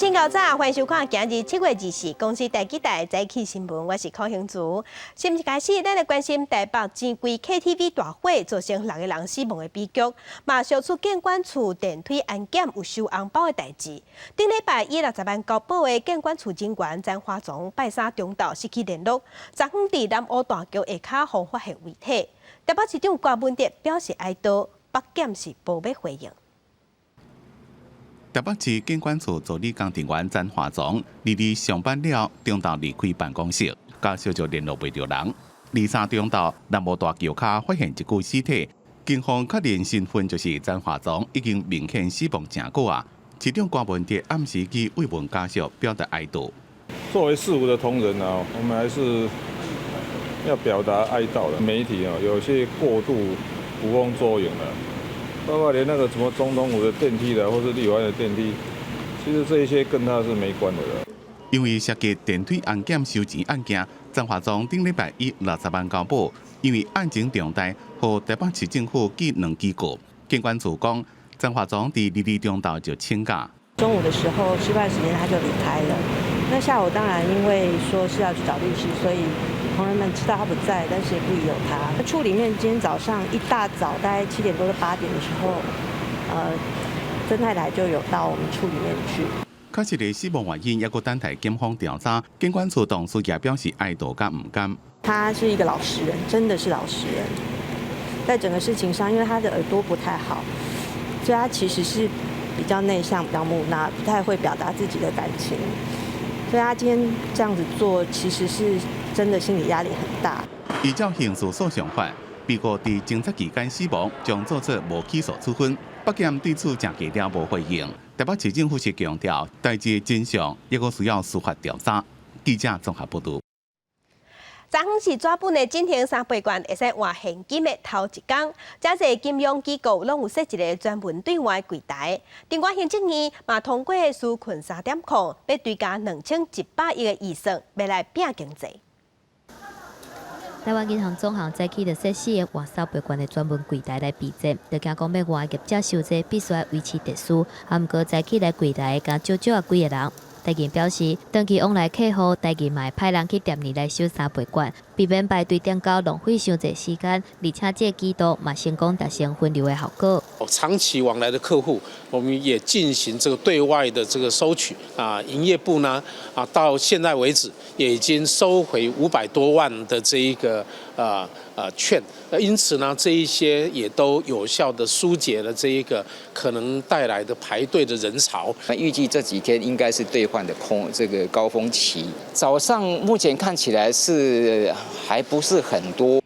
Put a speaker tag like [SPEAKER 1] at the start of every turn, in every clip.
[SPEAKER 1] 真𠢕早，歡迎收看今日7月24公視第幾台早起新聞，我是柯興竹。新聞開始，咱來關心台北錢櫃 KTV 大火造成六個人死亡的悲劇，嘛燒出建管處電梯安檢有收紅包的代誌。頂禮拜以60萬交保的建管處人員詹華宗拜三中晝失去聯絡，昨昏佇南湖大橋下跤予發現遺體。台北市長柯文哲表示哀悼，北檢是無欲回應。
[SPEAKER 2] 台北市建管處助理工程員詹華宗，二二上班了，中晝離開辦公室，家屬就聯絡袂著人。23中晝，南湖大橋跤發現一具屍體，警方確認身份就是詹華宗，已經明顯死亡誠久啊。市長柯文哲暗時去慰問家屬，表達哀悼。
[SPEAKER 3] 作為市府的同仁啊，我們還是要表達哀悼的。媒體啊，有些過度捕風捉影了。包括連那個什麼總統府的電梯的，或是立法院的電梯，其實這一些跟他是沒關的啦。
[SPEAKER 2] 因為涉及電梯安檢收錢案件，詹華宗頂禮拜以60萬交保，因為案情重大，予台北市政府寄兩支告。建管處講，詹華宗佇二二中晝就請假。
[SPEAKER 4] 中午的時候吃飯時間他就離開了。那下午當然因為說是要去找律師，所以同仁們知道他不在，但是也不疑有他。處裡面今天早上一大早，大概7點多到8點的時候，曾太太就有到我們處裡面去。
[SPEAKER 2] 確實的死亡原因，猶閣等待檢方調查。建管處同事也表示哀悼佮毋甘。
[SPEAKER 4] 他是一個老實人，真的是老實人。在整個事情上，因為他的耳朵不太好，所以他其實是比較內向、比較木訥，不太會表達自己的感情。所以他今天這樣子做，其實是真的心理壓力很大。
[SPEAKER 2] 依照刑事訴訟法，被告佇偵查期間死亡，將做做無起訴處分。北檢對此誠低調無回應。台北市政府是強調，代誌真相，猶閣需要司法調查。記者綜合報道。
[SPEAKER 1] 昨昏是紙本的進行三倍券，會使換現金的頭一工，誠濟金融機構攏有設一个專門兌換櫃台。另外，行政院嘛通過紓困3.0，欲追加2100億的預算，欲來拚經濟。
[SPEAKER 5] 台灣銀行總行早起就設四个換三倍券的專門櫃台來備戰，就驚講欲換業者傷濟，必須愛維持秩序。啊，毋過早起來櫃台的，敢少少仔幾个人。台銀表示，長期往來客戶，台銀嘛會派人去店裡來收三倍券，避免排隊等到浪費傷濟時間，而且這个舉動嘛成功達成分流的效果。
[SPEAKER 6] 長期往來的客戶，我們也進行這個對外的這個收取啊，營業部呢啊，到現在為止也已經收回500多萬的這一個券，因此呢，這一些也都有效的疏解了這一個可能帶來的排隊的人潮。
[SPEAKER 7] 那預計這幾天應該是兌換的空這個高峰期，早上目前看起來是還不是很多。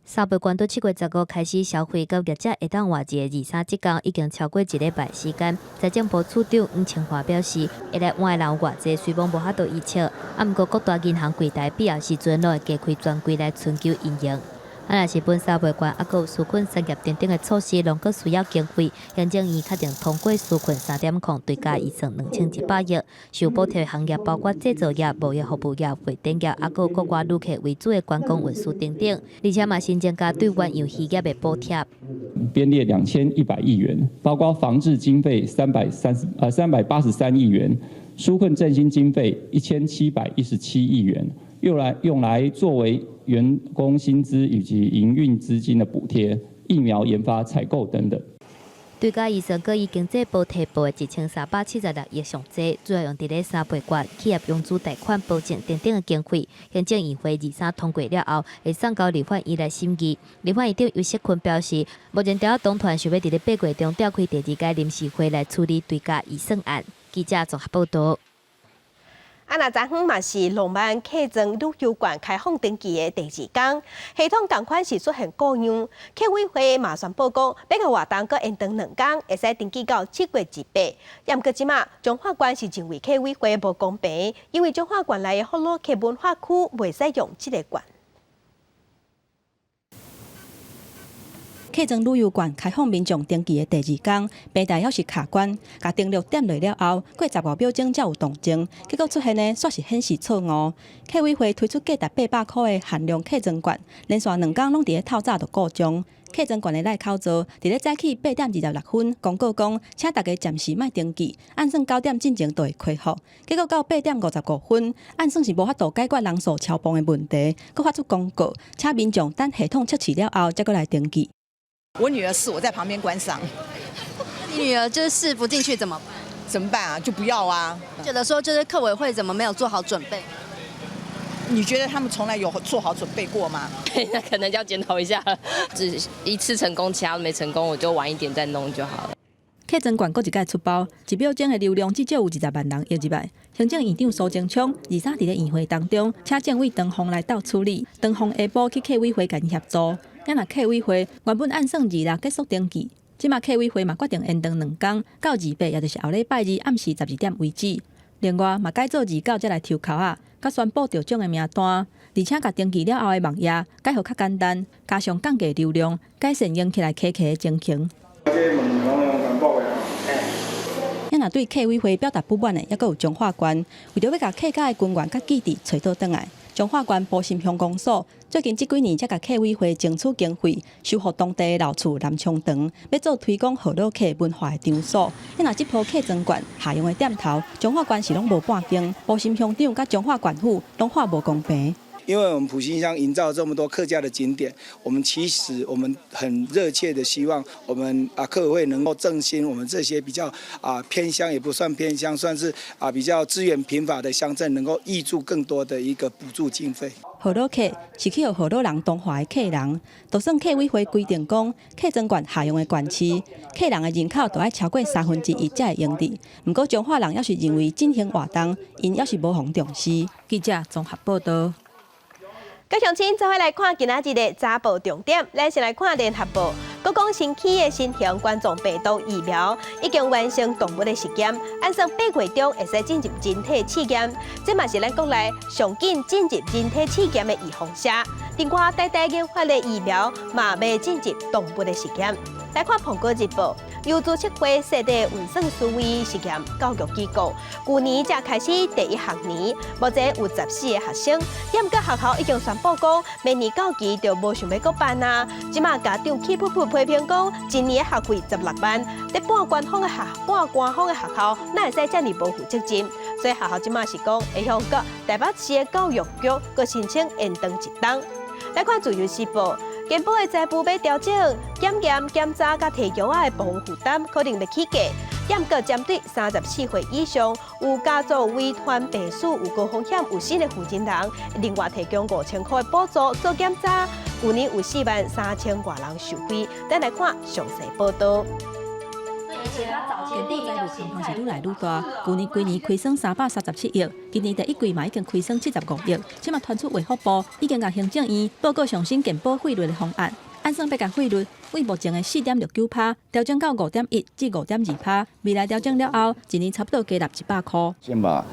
[SPEAKER 5] 三倍券佇7月15開始消費，到業者會當換一个23這工已經超過一禮拜時間。財政部處長黃清華表示，會來換的人有偌濟，雖罔無法度預測，啊，毋過各大銀行櫃台必要時陣攏會加開專櫃來尋求應用。啊，若是本三倍券，猶閣有紓困產業等等的措施，攏閣需要經費。行政院確定通過紓困3.0，追加預算2100億。受補貼的行業包括製造業、貿易服務業、會展業，猶閣有國外旅客為主的觀光運輸等等。而且嘛，新增加對遠洋漁業的補貼。
[SPEAKER 8] 編列2100億元，包括防治經費383億元，紓困振興經費1717億元，用來作為員工薪資以及營運資金的補貼、疫苗研發、採購等等。
[SPEAKER 5] 追加預算，閣以經濟部提報的1376億上濟，主要用佇咧三倍券、企業融資貸款保證等等的經費。行政院會23通過了後，會送交立法院來審議。立法院長游錫堃表示，目前朝黨團想欲佇咧8月中召開第二屆臨時會來處理追加預算案。記者綜合報道。
[SPEAKER 1] 啊，若昨昏嘛是浪漫客莊旅遊券開放登記的第二工，系統仝款是出現故障，客委會嘛宣布講，欲共活動閣延長2工，會使登記到7月28。毋過這馬彰化縣是認為客委會無公平，因為彰化縣內的福魯克文化區袂使用這个券。
[SPEAKER 9] 客莊旅遊券開放民眾登記的第二工，平台猶是卡關，共登錄點落了後，過15秒鐘才有動靜，結果出現的煞是顯示錯誤。客委會推出價值800箍的限量客莊券，連續兩工攏佇咧透早就故障。客莊縣的內口座，佇咧早起8點26分公告講，請大家暫時莫登記，按算9點進前就會恢復。結果到8點55分，按算是無法度解決人數超磅的問題，閣發出公告，請民眾等系統測試了後，才閣來登記。
[SPEAKER 10] 我女兒試，我在旁邊觀賞。
[SPEAKER 11] 你女兒就是試不進去怎麼辦？
[SPEAKER 10] 怎麼辦啊？就不要啊！
[SPEAKER 11] 覺得說就是客委會怎麼沒有做好準備？
[SPEAKER 10] 你覺得他們從來有做好準備過嗎？
[SPEAKER 12] 那可能要檢討一下，只一次成功，其他都沒成功，我就晚一點再弄就好了。
[SPEAKER 9] 客莊縣閣一擺出包，1秒鐘的流量至少有20萬人湧入來。行政院長蘇貞昌二三佇咧院會當中，請政委唐鳳來鬥處理。唐鳳下晡去客委會共𪜶協助。咱若客委會原本按算二六結束登記，這馬客委會嘛決定延長2工，到28，也就是後禮拜二暗時12點為止。另外嘛改做29才來抽籤仔，佮宣布得獎的名單，而且共登記了後的網頁改予較簡單，加上降低流量，改善用起來卡卡的情形。咱若對客委會表達不滿的，猶閣有彰化縣，為著欲共客家的根源佮記憶揣倒轉來，彰化縣埔心鄉公所最近這幾年才共客委會爭取經費，修復當地的老厝南昌堂，欲做推廣河洛客文化的場所。咱若這波客莊縣下用的店頭，彰化縣是攏無半間，埔心鄉長佮彰化縣府攏話無公平。
[SPEAKER 13] 因為我們埔心鄉營造這麼多客家的景點，我們其實我們很熱切的希望我們客委會能夠振興我們這些比較偏鄉，也不算偏鄉，算是比較資源貧乏的鄉鎮，能夠挹注更多的一個補助經費。
[SPEAKER 9] 河洛客是去予河洛人同化的客人，就算客委會規定講，客莊縣下用的縣市，客人的人口都愛超過1/3才會用得。毋過彰化人猶是認為振興活動，𪜶猶是無予重視。記者綜合報道。
[SPEAKER 1] 各鄉親做伙來看今仔日的早報重點，咱先來看聯合報，閣講新起的新型冠狀病毒疫苗已經完成動物的實驗，按算8月中會使進入人體試驗，這嘛是咱國內上緊進入人體試驗的預防射。另外，台大研發的疫苗嘛欲進入動物的實驗。來看《蘋果日報》，由資策會設立運算思維實驗教育機構，舊年才開始第一學年，目前有14個學生。毋過學校已經宣布講，明年到期就無想欲閣辦啊。這馬家長氣噗噗批評講，一年的學費16萬，佇半官方的學校，哪會使遮爾無負責任？所以學校這馬是講會向閣台北市的教育局閣申請延長一冬。來看《自由時報》。健保的財務欲調整，檢驗、檢查佮提藥仔的部分負擔可能欲起價。毋過針對34歲以上有家族遺傳病史、有高風險、有新的負責人，另外提供5000箍的補助做檢查。舊年有4萬3千外人受惠。咱來看詳細報道。
[SPEAKER 9] 健保財務狀況是愈來愈大，舊年規年虧損337億，今年第一季嘛已經虧損75億。這馬傳出衛福部已經共行政院報告上新健保費率的方案，按算欲共費率對目前的4.69趴調整到5.1至5.2趴，未來調整了後，一年差不多加納100箍。
[SPEAKER 14] 先把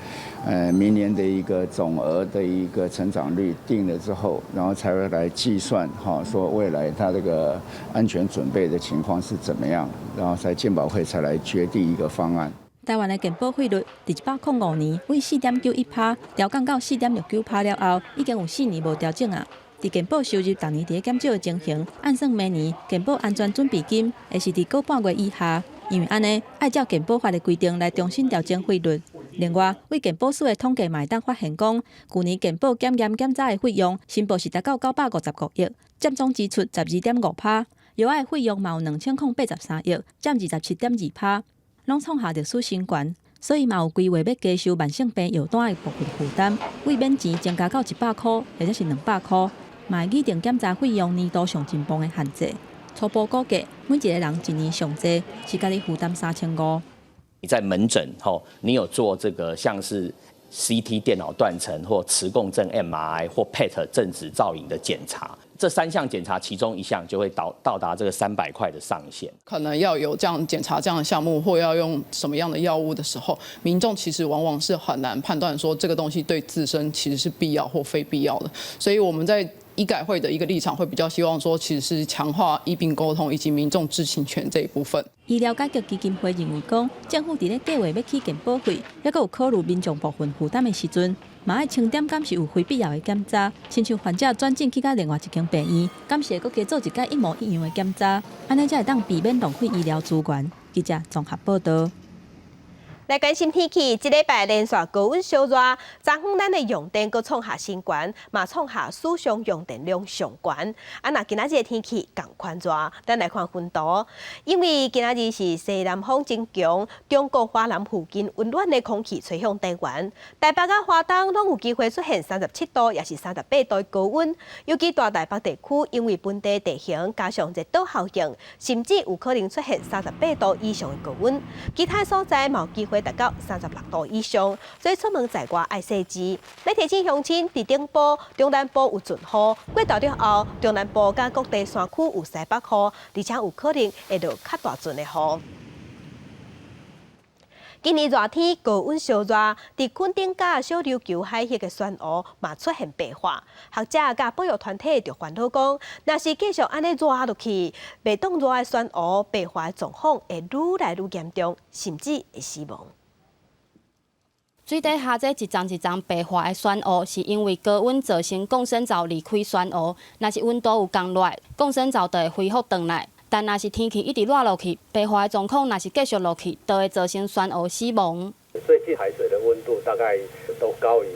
[SPEAKER 14] 明年的一個總額的一個成長率定了之後，然後才會來計算哈，說未來它這個安全準備的情況是怎麼樣，然後才健保會才來決定一個方案。
[SPEAKER 9] 台灣的健保費率，佇105年對4.91趴調降到4.69趴了後，已經有4年無調整啊。佇健保收入逐年佇咧減少的情形，按算明年健保安全準備金會是佇個半月以下，因為按呢愛照健保法的規定來重新調整費率。另外，對健保署的統計嘛會當發現講，舊年健保檢驗檢查的費用，申報是達到955億，佔總支出12.5趴。藥仔的費用嘛有2083億，佔27.2趴，攏創下歷史新高。所以嘛有規劃欲加收慢性病藥單的部分負擔，對免錢增加到100箍或者是200箍，嘛會擬定檢查費用年度上盡磅的限制。初步估計，每一個人一年上濟是家己負擔3500。
[SPEAKER 15] 你在門診吼，你有做這個像是 CT 電腦斷層或磁共振 MRI 或 PET 正子造影的檢查，這三項檢查其中一項就會到達這個300塊的上限。
[SPEAKER 16] 可能要有這樣檢查這樣的項目，或要用什麼樣的藥物的時候，民眾其實往往是很難判斷說這個東西對自身其實是必要或非必要的。所以我們在醫改會的一個立場會比較希望說，其實是強化醫病溝通以及民眾知情權這一部分。
[SPEAKER 9] 醫療改革基金會認為講，政府佇咧計劃欲起健保費，猶閣有考慮民眾部分負擔的時陣，嘛愛清點敢是有非必要的檢查，親像患者轉診去到另外一間病院，敢是會閣加做一擺一模一樣的檢查，按呢才會當避免浪費醫療資源。記者綜合報導。
[SPEAKER 1] 來關心天氣，這禮拜連續高溫燒熱，昨昏咱的用電閣創下新高，嘛創下史上用電量上懸。啊，若今仔日的天氣仝款熱，咱來看溫度，因為今仔日是西南風增強，中國華南附近溫暖的空氣吹向台灣，台北佮花東攏有機會出現37度，抑是38度的高溫。尤其大台北地區，因為盆地地形加上熱島效應，甚至有可能出現38度以上的高溫。其他所在嘛有機會達到36度以上，所以出門在外愛細緻。欲提醒鄉親，佇頂埔、中南部有陣雨，過晝了後，中南部佮各地山區有西北雨，而且有可能會落較大陣的雨。今年熱天高溫燒熱，佇墾丁佮小琉球海域的珊瑚嘛出現白化。學者佮保育團體就煩惱講，若是繼續按呢熱落去，袂擋熱的珊瑚白化的狀況會愈來愈嚴重，甚至會死亡。
[SPEAKER 17] 水底下這一層一層白化的珊瑚，是因為高溫造成共生藻離開珊瑚。若是溫度有降落來，共生藻就會恢復轉來。但若是天氣一直熱落去，白化的狀況若是繼續落去，就會造成珊瑚死亡。
[SPEAKER 18] 最近海水的溫度大概都高於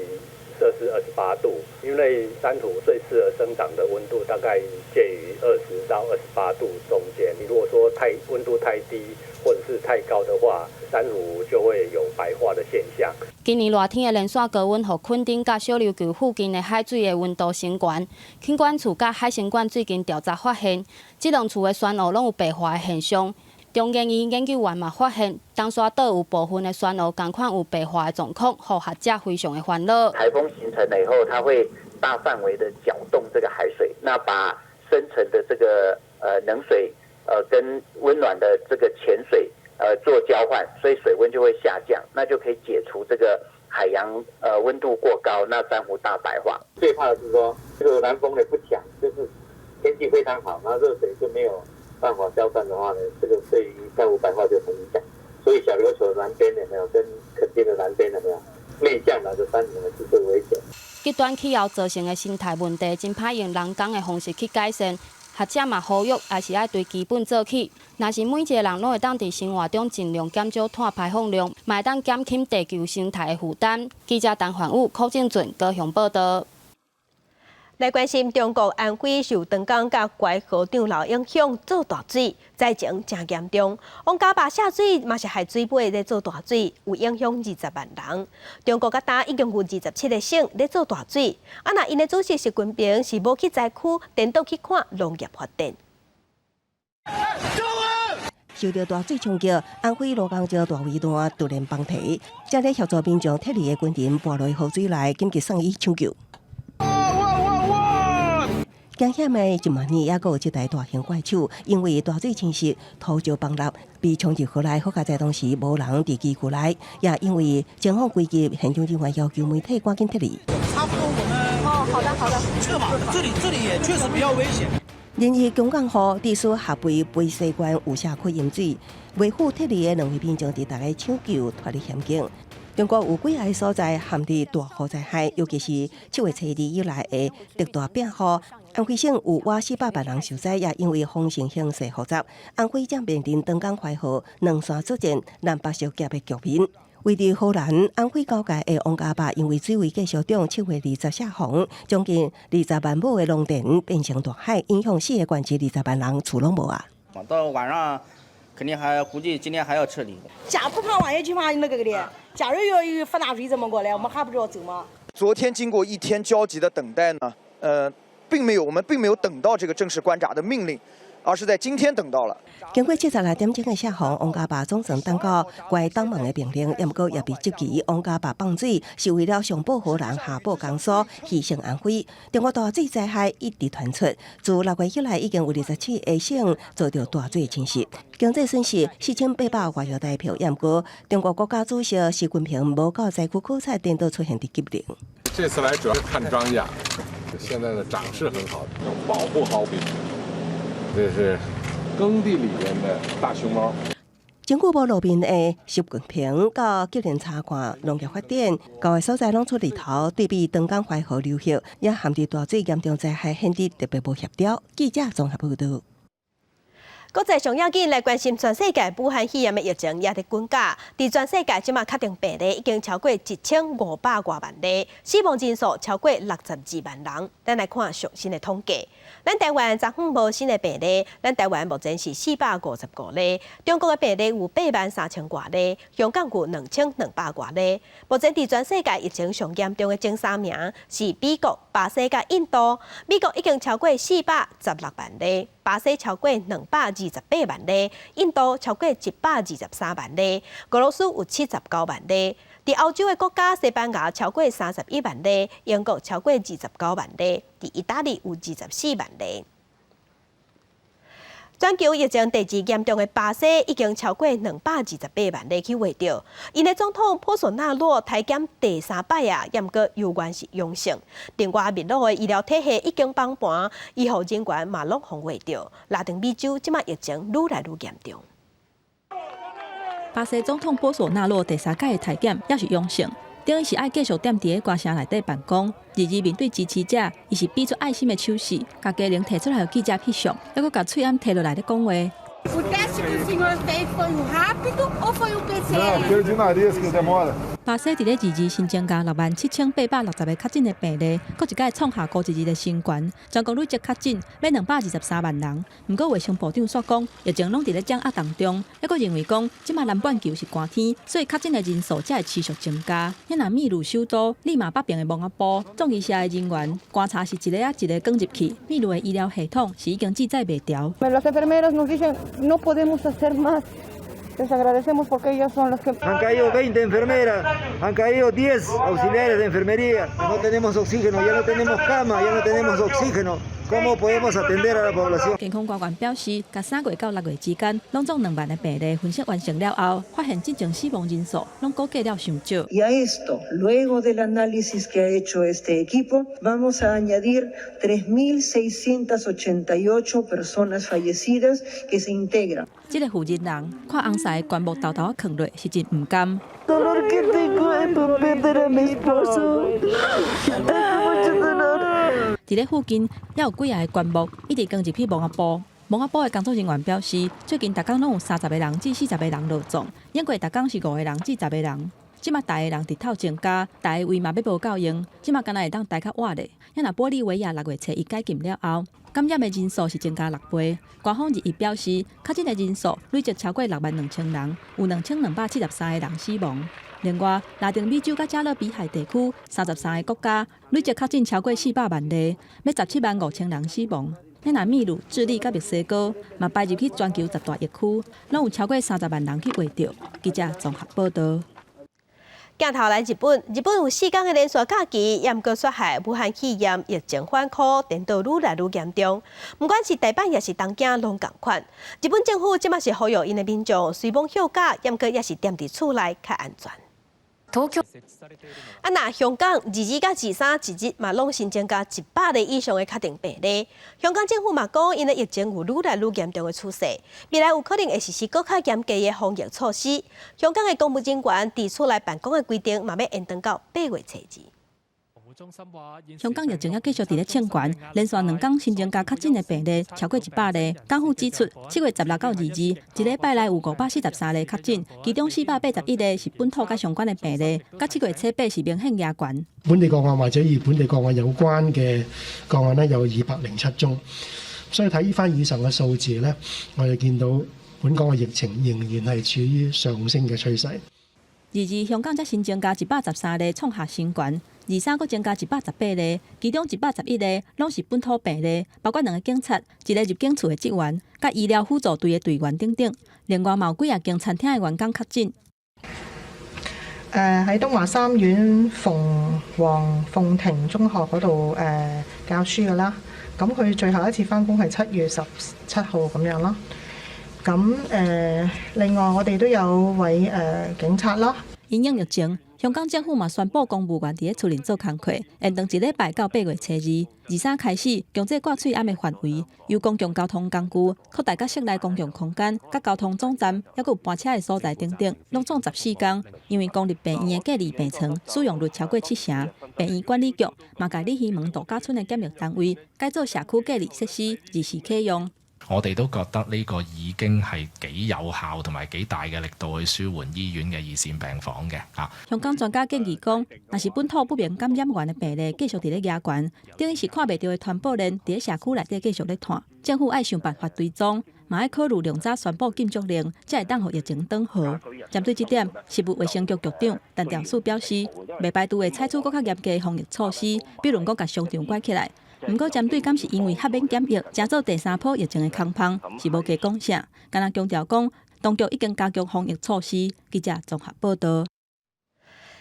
[SPEAKER 18] 攝氏28度，因為珊瑚最適合生長的溫度大概介於20到28度中間。你如果說太溫度太低或者是太高的話，珊瑚就會有白化的現象。
[SPEAKER 17] 今年熱天的連續高溫，予墾丁佮小琉球附近的海水的溫度升懸。輕管處佮海生館最近調查發現，這兩處的珊瑚攏有白化的現象。中研院研究員嘛發現，東沙島有部分的珊瑚仝款有白化的狀況，予學者非常的煩惱。
[SPEAKER 19] 颱風形成了以後，它會大範圍的攪動這個海水，那把深層的這個冷水跟溫暖的這個淺水做交換，所以水溫就會下降，那就可以解除這個海洋溫度過高，那珊瑚大白化。
[SPEAKER 20] 最怕的是說，這個南風呢不強，就是天氣非常好，那熱水就沒有辦法消散的話呢，這個對於珊瑚白化就很影響。所以小琉球南邊有沒有跟墾丁的南邊有沒有內向來的珊瑚呢是最危險。
[SPEAKER 17] 極端氣候造成的生態問題，真歹用人工的方式去改善。學者嘛呼籲，還是愛對基本做起。若是每一個人攏會當佇生活中盡量減少碳排放量，嘛會當減輕地球生態的負擔。記者陳焕武、柯正俊高雄報導。
[SPEAKER 1] 來關心中國安徽受長江佮淮河漲流影響，做大水，災情誠嚴重。王家壩下水嘛是害水尾咧做大水，有影響20萬人。中國到今已經有27個省咧做大水。啊，若𪜶的主席習近平是無去災區，顛倒去看農業發展。
[SPEAKER 21] 受著大水衝擊，安徽蘿崗鎮大圍段突然崩堤，正咧協助民眾撤離的軍人跋落河水內，緊急送醫搶救。驚險的一萬年，猶閣有這台大型怪手，因為大水侵襲，土石崩落，被沖入河內。好佳哉當時無人佇機具內，也因為情況危急，現場人員要求媒體趕緊撤離。
[SPEAKER 22] 差不多，我們
[SPEAKER 11] 哦，好的好的，
[SPEAKER 22] 撤嘛，這裡也確實比較危險。
[SPEAKER 21] 連日強降雨，致使合肥肥西縣有社區淹水，維護撤離的兩位民眾佇逐家搶救脫離險境。中國有幾个所在陷佇大雨災害，尤其是7月初二以來的特大變雨。安徽省有倚400萬人受災，也因為風情形勢複雜，安徽正面臨長江淮河兩山作戰、南北相夾的局面。位佇河南安徽交界的王家壩，因為水位繼續漲，7月20洩洪，將近20萬畝的農田變成大海，影響四个縣市20萬人厝攏無啊。
[SPEAKER 23] 到晚上肯定還估計今天還要撤離。
[SPEAKER 24] 家不怕萬一就怕那個的，假如要有發大水怎麼過來，我們還不知道走嗎？
[SPEAKER 25] 昨天經過一天焦急的等待呢，並沒有，我們並沒有等到這個正式關閘的命令，而是在今天等到了。
[SPEAKER 21] 經過76點鐘的洩洪，王家壩總算等到關擋門的命令，毋過也被質疑王家壩放水是為了上報河南，下報江蘇，犧牲安徽。中國大水災害一直傳出，自6月以來已經有27個省遭著大水侵襲，經濟損失4800外億台幣。毋過中國國家主席習近平無到災區考察，顛倒出現佇吉林。
[SPEAKER 26] 這次來主要是看莊稼，現在的長勢很好，要保護好。這是耕地裡面的大熊貓。
[SPEAKER 21] 政府無露面的習近平到吉林查看農業發展，九个所在攏出日頭，對比長江淮河流域也陷佇大水嚴重災害，顯得特別無協調。記者綜合報導。
[SPEAKER 1] 國際上要緊來關心全世界武漢肺炎的疫情也佇滾價，佇全世界這馬確診病例已經超過1500外萬例，死亡人數超過62萬人。咱來看上新的統計，咱台灣昨昏無新的病例，咱台灣目前是455例，中國的病例有8萬3千外例，香港有2200外例。目前佇全世界疫情上嚴重的前三名是美國、巴西佮印度，美國已經超過416萬例。巴西超過228萬例，印度超過123萬例，俄羅斯有79萬例。佇歐洲的國家，西班牙超過31萬例，英國超過29萬例，佇意大利有24萬例。全球疫情第二嚴重的巴西已經超過228萬例去確診，𪜶的總統波索納洛體檢第三擺啊，毋過猶原是陽性。另外，秘魯的醫療體系已經崩盤，醫護人員嘛攏予確診。拉丁美洲這馬疫情愈來愈嚴重。
[SPEAKER 9] 巴西總統波索納洛第三擺的體檢猶是陽性，等於是愛繼續踮佇个歌城內底辦公。二二面對支持者，伊是比出愛心的手勢，共家人提出來予記者翕相，猶閣共喙罨提落來咧講話。
[SPEAKER 2] O teste que o senhor fez foi o rápido ou foi o PCR?
[SPEAKER 26] Não, de nariz que demora.
[SPEAKER 9] 巴西佇咧二二新增加67,860个確診的病例，閣一擺創下孤一日的新高，全國累積確診欲223萬人。毋過衛生部長煞講，疫情攏佇咧掌握當中，猶閣認為講，這馬南半球是寒天，所以確診的人數才會持續增加。若秘魯首都利馬北爿的蒙阿波，葬儀社的人員棺柴是一个仔一个扛入去，秘魯的醫療系統是已經負載袂牢。
[SPEAKER 3] Las enfermeras nos dicen no podemos hacer más. Les agradecemos porque ellas son las que...
[SPEAKER 4] Han caído 20 enfermeras, han caído 10 auxiliares de enfermería. No tenemos oxígeno, ya no tenemos cama, ya no tenemos oxígeno. ¿Cómo podemos atender a la población？
[SPEAKER 9] 健康官員表示，共3月到6月之間，攏總2萬个病例分析完成了後，發現進前死亡人數攏估計了傷少。
[SPEAKER 6] Y a esto, luego del análisis que ha hecho este equipo, vamos a añadir 3.688 personas fallecidas que se integran。
[SPEAKER 9] 這个負責人看翁婿棺木沓沓仔囥落，是真毋甘。
[SPEAKER 3] Dolor que tengo de perder a mi esposo. Tengo mucho dolor.
[SPEAKER 9] 佇咧附近猶有幾仔个棺木，一直扛入去墓仔埔。墓仔埔的工作人員表示，最近逐工攏有30個人至40個人落葬，頂過逐工是5個人至10個人。這馬抬的人日頭增加，抬的位嘛欲無夠用，這馬敢若會當抬較倚咧。若玻利維亞6月初一解禁了後，感染的人數是增加六倍。官方日益表示，確診的人數累積超過6萬2千人，有2273個人死亡。另外，拉丁美洲佮加勒比海地區33個國家累積確診超過400萬例，欲17萬5千人死亡。若秘魯、智利佮墨西哥嘛排入去全球十大疫區，攏有超過30萬人去確診。記者綜合報導。
[SPEAKER 1] 鏡頭來日本，日本有4天的連續假期，猶毋過煞害武漢肺炎疫情反箍，顛倒愈來愈嚴重。毋管是大阪抑是東京，攏仝款。日本政府這馬是呼籲𪜶的民眾，雖罔休假，猶毋過也是踮佇厝內較安全。啊，若香港22佮23一日嘛，攏新增加100例以上的確診病例。香港政府嘛講，𪜶的疫情有愈來愈嚴重的趨勢，未來有可能會實施閣較嚴格的防疫措施。香港的公務人員佇厝內辦公的規定嘛，欲延長到8月初二。
[SPEAKER 9] 香港疫情猶繼續佇咧衝懸，連續2工新增加確診的病例超過100例。港府指出，7月16到22，一禮拜內有543例確診，其中481例是本土佮相關的病例，佮7月初八是明顯加懸。
[SPEAKER 7] 本地個案或者與本地個案有關嘅個案呢，有207宗，所以睇返以上嘅數字呢，我哋見到本港嘅疫情仍然係處於上升嘅趨勢。
[SPEAKER 9] 二二香港才新增加113例創下新懸。23閣增加118例，其中111例攏是本土病例，包括兩个警察、一个入境處的職員、佮醫療輔助隊的隊員等等。另外，嘛有幾仔間餐廳的員工確診。
[SPEAKER 8] 喺東華三院馮黃鳳亭中學嗰度教書㗎啦。咁佢最後一次返工係7月17號咁樣咯。咁另外我哋都有位警察啦。
[SPEAKER 9] 因應疫情，香港政府嘛宣布公務員佇咧厝裡做工課，延長一禮拜到8月初2。23開始強制掛喙罨的範圍，由公共交通工具擴大到室內公共空間、佮交通總站，抑閣有班車的所在等等，攏總14工。因為公立病院的隔離病床使用率超過七成，病院管理局嘛共鯉魚門度假村的檢疫單位改做社區隔離設施，20時啟用。
[SPEAKER 5] 我哋都覺得呢個已經係幾有效同埋幾大嘅力度去舒緩醫院嘅二線病房嘅嚇。
[SPEAKER 9] 香港專家建議講，若是本土不明感染源的病例繼續佇咧加懸，等於是看袂著的傳播鏈佇咧社區內底繼續咧傳，政府愛想辦法追蹤，嘛愛考慮量早宣布禁足令，才會當予疫情轉好。針對這點，食物衛生局局長陳肇始表示，袂排除會採取閣較嚴格的防疫措施，比如講共商場關起來。毋過，針對敢是因為豁免檢疫，才做第三波疫情的空芳，是無加講啥，干焦強調講，當局已經加強防疫措施。記者綜合報導。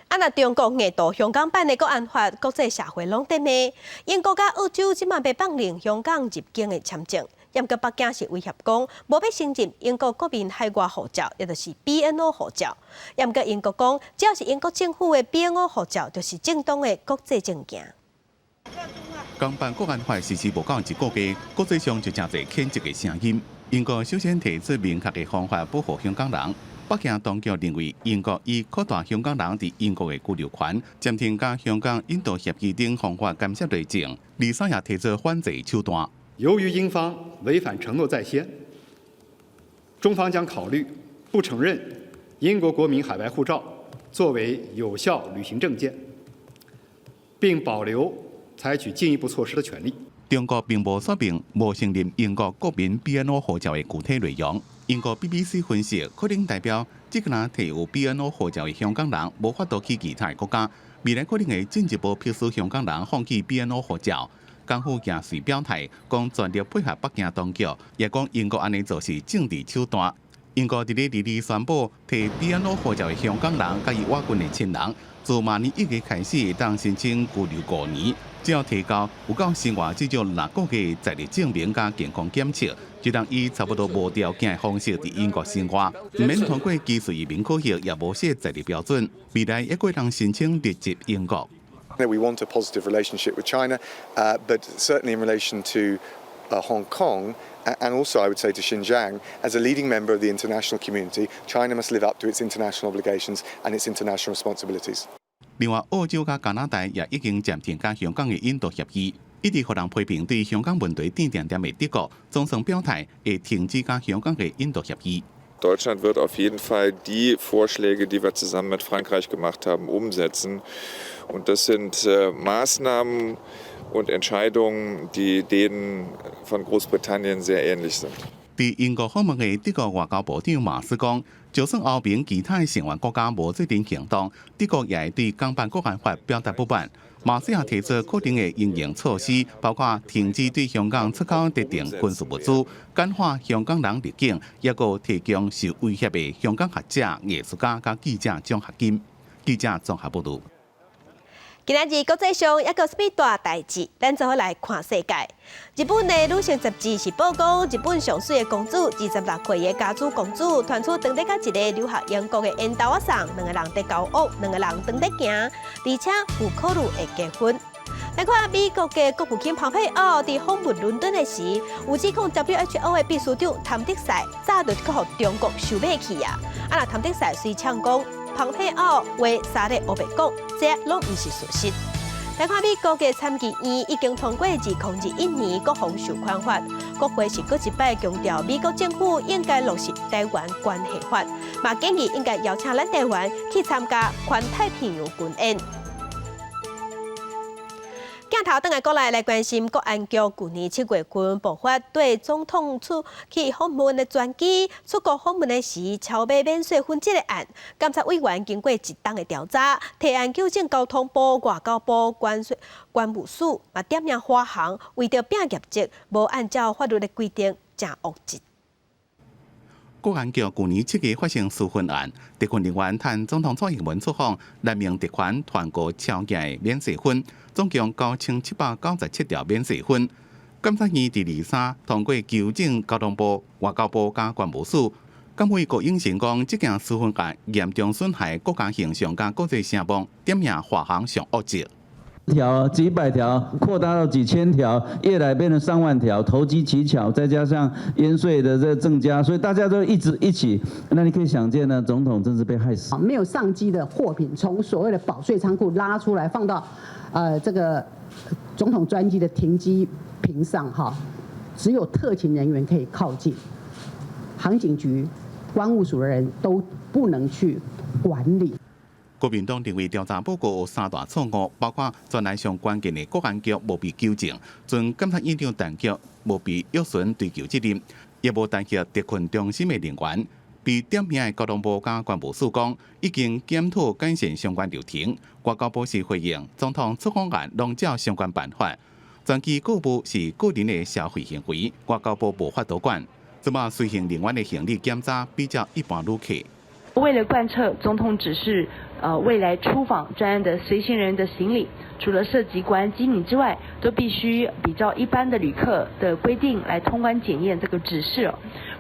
[SPEAKER 1] 啊！若中國硬渡香港版的國安法，國際社會攏佇罵。英國佮澳洲這馬欲放任香港入境的簽證，毋過北京是威脅講，無欲承認英國國民海外護照，也就是 BNO 護照。毋過英國講，只要是英國政府的 BNO 護照，就是正當的國際證件。
[SPEAKER 10] 港版國安法實施無夠一個月，國際上就誠濟譴責的聲音。英國首先提出明確的方法保護香港人。北京當局認為，英國以擴大香港人佇英國的居留權、暫停佮香港引渡協議等方法干涉內政。二三也提出反制手段。
[SPEAKER 12] 由於英方違反承諾在先，中方將考慮不承認英國國民海外護照作為有效旅行證件，並保留採取進一步措施的權利。
[SPEAKER 10] 中國並無說明無承認英國國民 BNO 護照的具體內容。英國 BBC 分析，可能代表這個人持有 BNO 護照的香港人無法度去其他國家，未來可能會進一步迫使香港人放棄 BNO 護照。港府也隨表態，講全力配合北京當局，也講英國按呢做是政治手段。英國佇咧22宣布，持 BNO 護照的香港人佮伊倚近的親人，自明年1月開始，會當申請居留5年，只要提交有夠生活至少6個月在日證明佮健康檢測，就當以差不多無條件的方式佇英國生活，毋免通過技術移民考核，也無設在日標準。未來猶閣會當申請入籍英國。
[SPEAKER 13] We want a positive relationship with China, but certainly in relation to Hong Kong and also I would say to Xinjiang, as a leading member of the international community, China must live up to its international obligations and its international responsibilities.
[SPEAKER 10] 另外，澳洲佮加拿大也已經暫停佮香港的引渡協議，一直予人批評對香港問題定定點的德國，總算表態會停止佮香港的引渡協議。
[SPEAKER 26] Deutschland wird auf jeden Fall die Vorschläge, die wir zusammen mit Frankreich gemacht haben, umsetzen. Und das sind Maßnahmen und Entscheidungen, die denen von Großbritannien sehr ähnlich sind.
[SPEAKER 10] 佇英國訪問的德國外交部長馬斯講，就算歐盟其他的成員國家無做陣行動，德國也會對港版國安法表達不滿。馬斯也提出可能的因應措施，包括停止對香港出口特定軍事物資、簡化香港人入境，抑閣提供受威脅的香港學者、藝術家佮記者獎學金。記者綜合報導。
[SPEAKER 1] 今仔日國際上猶閣有啥物大代誌，咱做伙來看世界。日本的女性雜誌是報講，日本上媠的公主，26歲的佳子公主，傳出當咧佮一个留學英國的緣投仔送，兩个人佇交往，兩个人當咧行，而且有考慮會結婚。來看美國的國務卿蓬佩奧佇訪問倫敦的時，有指控 WHO 的秘書長譚德塞早就去予中國收買去啊！啊，若譚德塞隨嗆講，蓬佩奧話三咧烏白講，這攏毋是事實。來看美國的參議院已經通過2021年國防授權法，國會是閣一擺強調美國政府應該落實台灣關係法，嘛建議應該邀請咱台灣去參加環太平洋軍演。鏡頭轉來過來來關心國安局舊年7月份爆發對總統出去訪問的專機出國訪問的時超買免稅品這个案，監察委員經過一冬的調查，提案糾正交通部、外交部、關稅關務署，嘛點名華航為著拼業績，無按照法律的規定，誠惡質。
[SPEAKER 10] 國安局舊年7月發生私分案，特困人員趁總統蔡英文出訪，濫用特權團購超額免稅品，總共9797條免稅品。監察院佇23通過糾正交通部、外交部佮關務署，監委郭永成講，這件私分案嚴重損害國家形象佮國際聲望，點名華航上惡質。
[SPEAKER 14] 條幾百條擴大到幾千條，越來變成上萬條，投機取巧，再加上煙稅的這個增加，所以大家都一直一起。那你可以想見呢，總統真是被害死。
[SPEAKER 15] 沒有上機的貨品從所謂的保稅倉庫拉出來，放到這個總統專機的停機坪上，哈，只有特勤人員可以靠近，航警局、關務署的人都不能去管理。
[SPEAKER 10] 國民黨認為調查報告有三大錯誤，包括專案上關鍵的國安局無被糾正，前監察院長陳菊無被約詢追究責任，也無彈劾特困中心的人員。被點名的國防部佮關務署講，已經檢討改善相關流程。外交部是回應，總統出訪案攏照相關辦法，專機購物是個人的消費行為，外交部無法度管。這馬隨行人員的行李檢查比照一般旅客。
[SPEAKER 16] 為了貫徹總統指示，未來出訪專案的隨行人員的行李，除了涉及國安機密之外，都必須比照一般的旅客的規定來通關檢驗這個指示。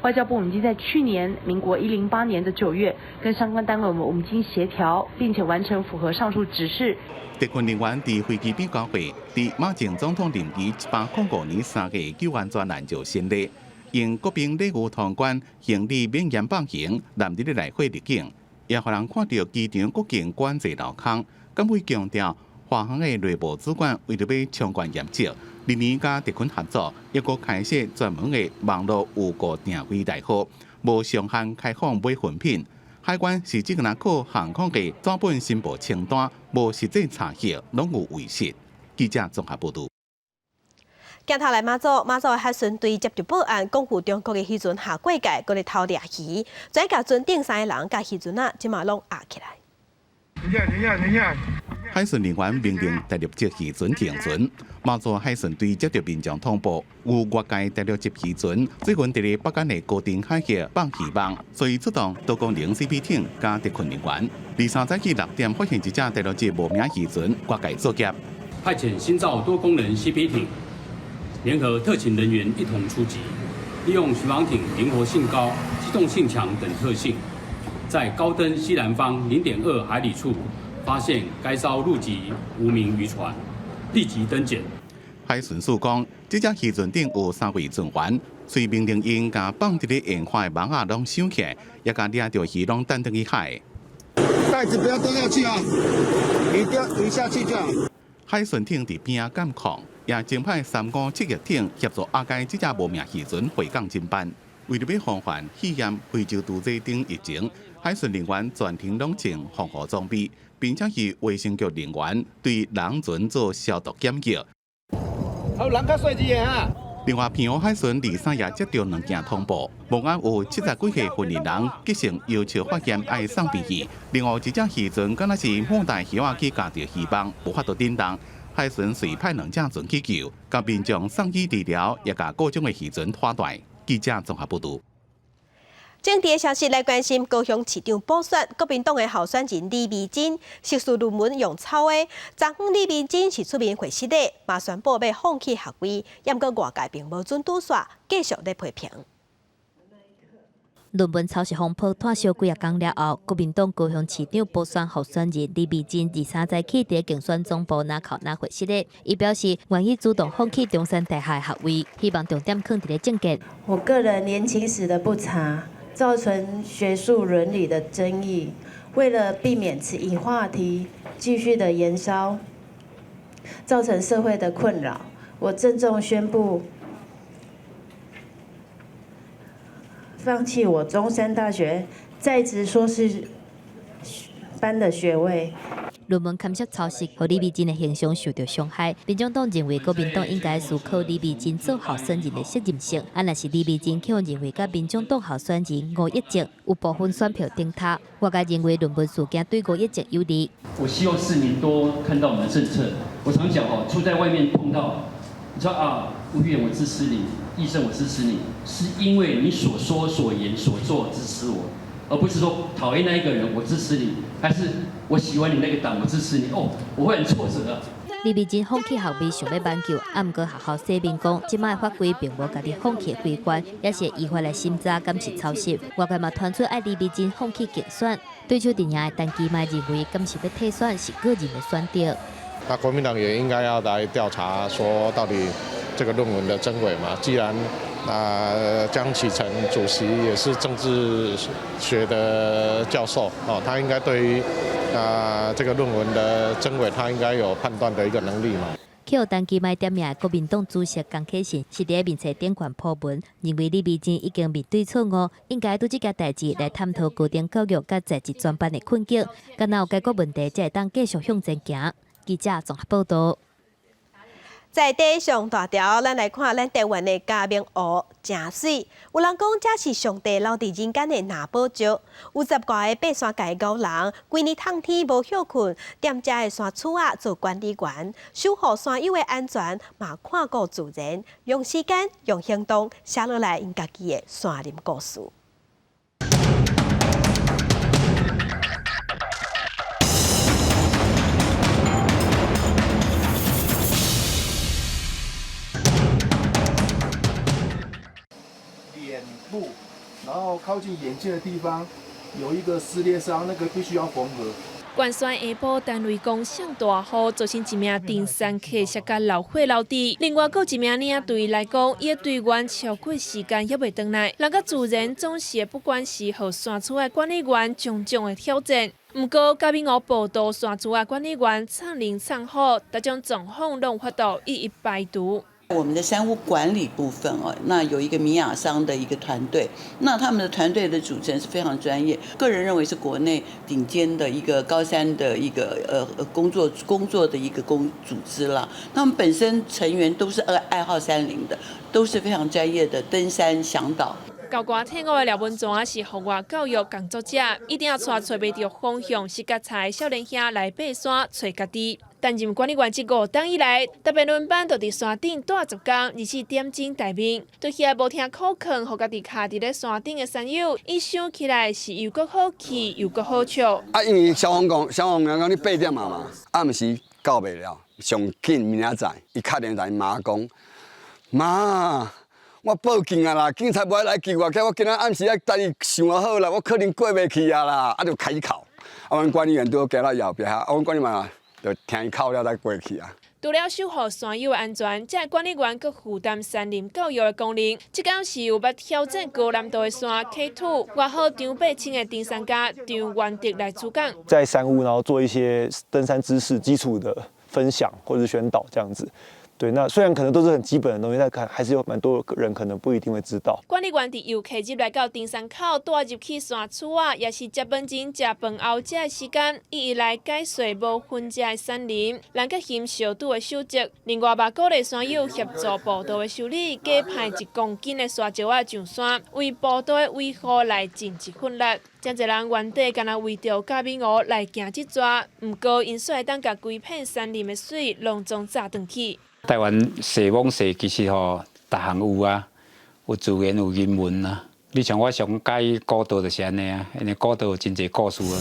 [SPEAKER 16] 外交部已經在去年民國108年的9月，跟相關單位我們已經協調，並且完成符合上述指示。
[SPEAKER 10] 特困人員佇飛機變交會，佇馬前總統任期105年3月救援專案就先例。用國賓禮遇通關，行李免驗放行，難得來回入境，也予人看著機場國境管制漏空。監委強調，華航的內部主管為著欲衝關業績，歷年佮特困合作，抑閣開設專門的網路預購訂位代號，無上限開放買混品。海關是只敢若靠航空的紙本申報清單，無實際查核，攏有違失。記者綜合報導。
[SPEAKER 1] 鏡頭來馬祖，馬祖的海巡隊接著報案，講有中國的漁船下過界，閣咧偷掠魚，跩共船頂三个人佮漁船仔，這馬攏押起來。
[SPEAKER 18] 等一下，等一下，等一下。
[SPEAKER 10] 海巡人員命令大陸籍漁船停船。馬祖海巡隊接著民眾通報，有越界大陸籍漁船最近佇咧北竿的高定海域放漁網，所以出動多功能 CP 艇佮特困人員。23早起6點，發現一隻大陸籍無名漁船越界作業，
[SPEAKER 19] 派遣新造多功能 CP 艇，聯合特勤人員一同出擊，利用巡防艇靈活性高、機動性強等特性，在高登西南方0.2海里處發現該艘陸籍無名漁船，立即登檢。
[SPEAKER 10] 海巡署講，這隻漁船頂有三位船員，隨命令𪜶共放佇咧沿海的網仔攏收起來，也共掠著魚攏擲轉去海。
[SPEAKER 18] 袋子不要丟下去啊！魚丟魚下去就好。
[SPEAKER 10] 海巡艇佇邊仔監控，也增派357翼艇協助押解這隻無名漁船回港偵辦。為著欲防範肺炎、非洲豬瘟等疫情，海巡人員全程攏穿防護裝備，並且去衛生局人員對人船做消毒檢疫。
[SPEAKER 18] 好，人較細隻的哈。
[SPEAKER 10] 另外，澎湖海巡23也接著兩件通報，目前有70幾歲雲林人急性右手發炎愛送病院。另外一隻漁船敢若是莫帶魚仔去咬著漁網，無法度振動。海巡隨派兩隻船去救，共民眾送醫治療，也共故障的漁船拖帶。記者綜合報導。
[SPEAKER 1] 政治的消息來關心高雄市長補選，國民黨的候選人李眉蓁碩士論文用抄的，昨昏李眉蓁是出面會失禮，嘛宣布欲放棄學位，毋過外界並無准拄煞，繼續咧批評。
[SPEAKER 20] 論文抄襲風波拖燒幾仔工了後，國民黨高雄市長補選候選人李眉蓁23早起佇競選總部若哭若回失禮，伊表示願意主動放棄中山大學學位，希望重點囥佇咧政見。
[SPEAKER 27] 我個人年輕時的不察，造成學術倫理的爭議。為了避免此一話題繼續的延燒，造成社會的困擾，我鄭重宣布放棄我中山大學在職碩士班的學位。
[SPEAKER 20] 論文牽涉抄襲，予李眉蓁的形象受著傷害。民眾黨認為國民黨應該思考李眉蓁做候選人的責任性。啊，若是李眉蓁去予認為佮民眾黨候選人吳益政有部分選票頂頭，外界認為論文事件對吳益政有利。
[SPEAKER 28] 我希望市民多看到我們的政策。我常講哦，出在外面碰到，你說啊，吳議員我支持你，醫生我支持你，是因為你所說所言所做支持我，而不是說討厭那一個人我支持你，還是我喜歡你那個黨我支持你。哦，我會很挫折啊。
[SPEAKER 20] 李美珍放棄學位，想欲挽救，啊，毋過學校聲明講，這擺法規並無共你放棄的規範，也是依法來審查，敢是抄襲。外界嘛傳出愛李美珍放棄競選，對手陣營的陳其邁認為，敢是欲退選是個人的選擇。
[SPEAKER 2] 那國民黨也應該要來調查，說到底這個論文的真偽嘛？既然啊江啟臣主席也是政治學的教授，哦，他應該對於啊這個論文的真偽，他應該有判斷的一個能力嘛。
[SPEAKER 20] 去予陳其邁點名的國民黨主席江啟臣是佇面冊頂懸 po 文，認為李美珍已經面對錯誤，應該對這件代誌來探討高等教育佮在職專班的困境，敢若有解決問題，才會當繼續向前行。記者綜合報道。
[SPEAKER 1] 在地上大條，咱來看咱台灣的嘉明湖誠媠。有人講，這是上帝留佇人間的藍寶石。有十外个爬山界的𠢕人，規年透天無歇睏，踮遮的山厝仔做管理員，守護山友的安全，嘛看顧自然，用時間、用行動寫落來𪜶家己的山林故事。
[SPEAKER 11] 臉部，然後靠近眼睛的地方有一個撕裂傷，那個必須要縫合。
[SPEAKER 17] 關山下晡，單位講上大雨，造成一名登山客摔甲流血流滴。另外，閣有一名領隊來講，伊的隊員超過時間猶未轉來。人佮自然總是不管是予山區的管理員種種的挑戰。毋過，嘉明湖步道山區的管理員藏林藏好，這種狀況攏有法度一一排除。
[SPEAKER 21] 我們的山屋管理部分哦，那有一個米亞桑的一個團隊，那他們的團隊的組成是非常專業，個人認為是國內頂尖的一個高山的一個工作的一個組織啦。他們本身成員都是愛好山林的，都是非常專業的登山嚮導。
[SPEAKER 17] 高官退伍的廖文泉是戶外教育工作者，一定要帶揣袂著方向、是覺菜的少年兄來爬山揣家己。擔任管理員這五冬以來，特別輪班就佇山頂蹛十工，24點鐘待命。對遐無聽苦勸，予家己卡佇咧山頂的山友，伊想起來是又閣好氣又閣好笑。
[SPEAKER 22] 啊，因為消防講，消防員講你8點啊嘛，暗時到袂了，上緊明仔載，伊敲電話來媽講，媽。我報警啊啦，警察無愛來救我，叫我今仔暗時愛等伊想好啦，我可能過袂去啊啦，啊就開哭。啊，阮管理員拄好行到後壁，啊，阮管理員就聽伊哭了才過去啊。
[SPEAKER 17] 除了守護山友的安全，這个管理員閣負擔山林教育的功能。這工是有捌挑戰高難度的山 K2，外號張伯清的登山家張元德來主講。
[SPEAKER 23] 在山屋，然後做一些登山知識基礎的分享或者宣導，這樣子。對，那雖然可能都是很基本的東西，但可還是有蠻多人可能不一定會知道。
[SPEAKER 17] 管理員佇遊客入來到登山口，帶入去山厝仔，也是食飯前、食飯後這个時間，一一來解說無分遮的山林，人佮熊相拄的守則。另外，嘛鼓勵山友協助步道的修理，加派1公斤的沙石仔上山，為步道的維護來盡一份力。真濟人原底干焦為著嘉明湖來行這逝，毋過𪜶煞會當共規片山林的水攏總炸轉去。
[SPEAKER 24] 台灣踅摸踅其實吼，逐項有啊，有自然有人文啊。你像我上佮意古道就是按呢啊，因為古道有真濟故事啊。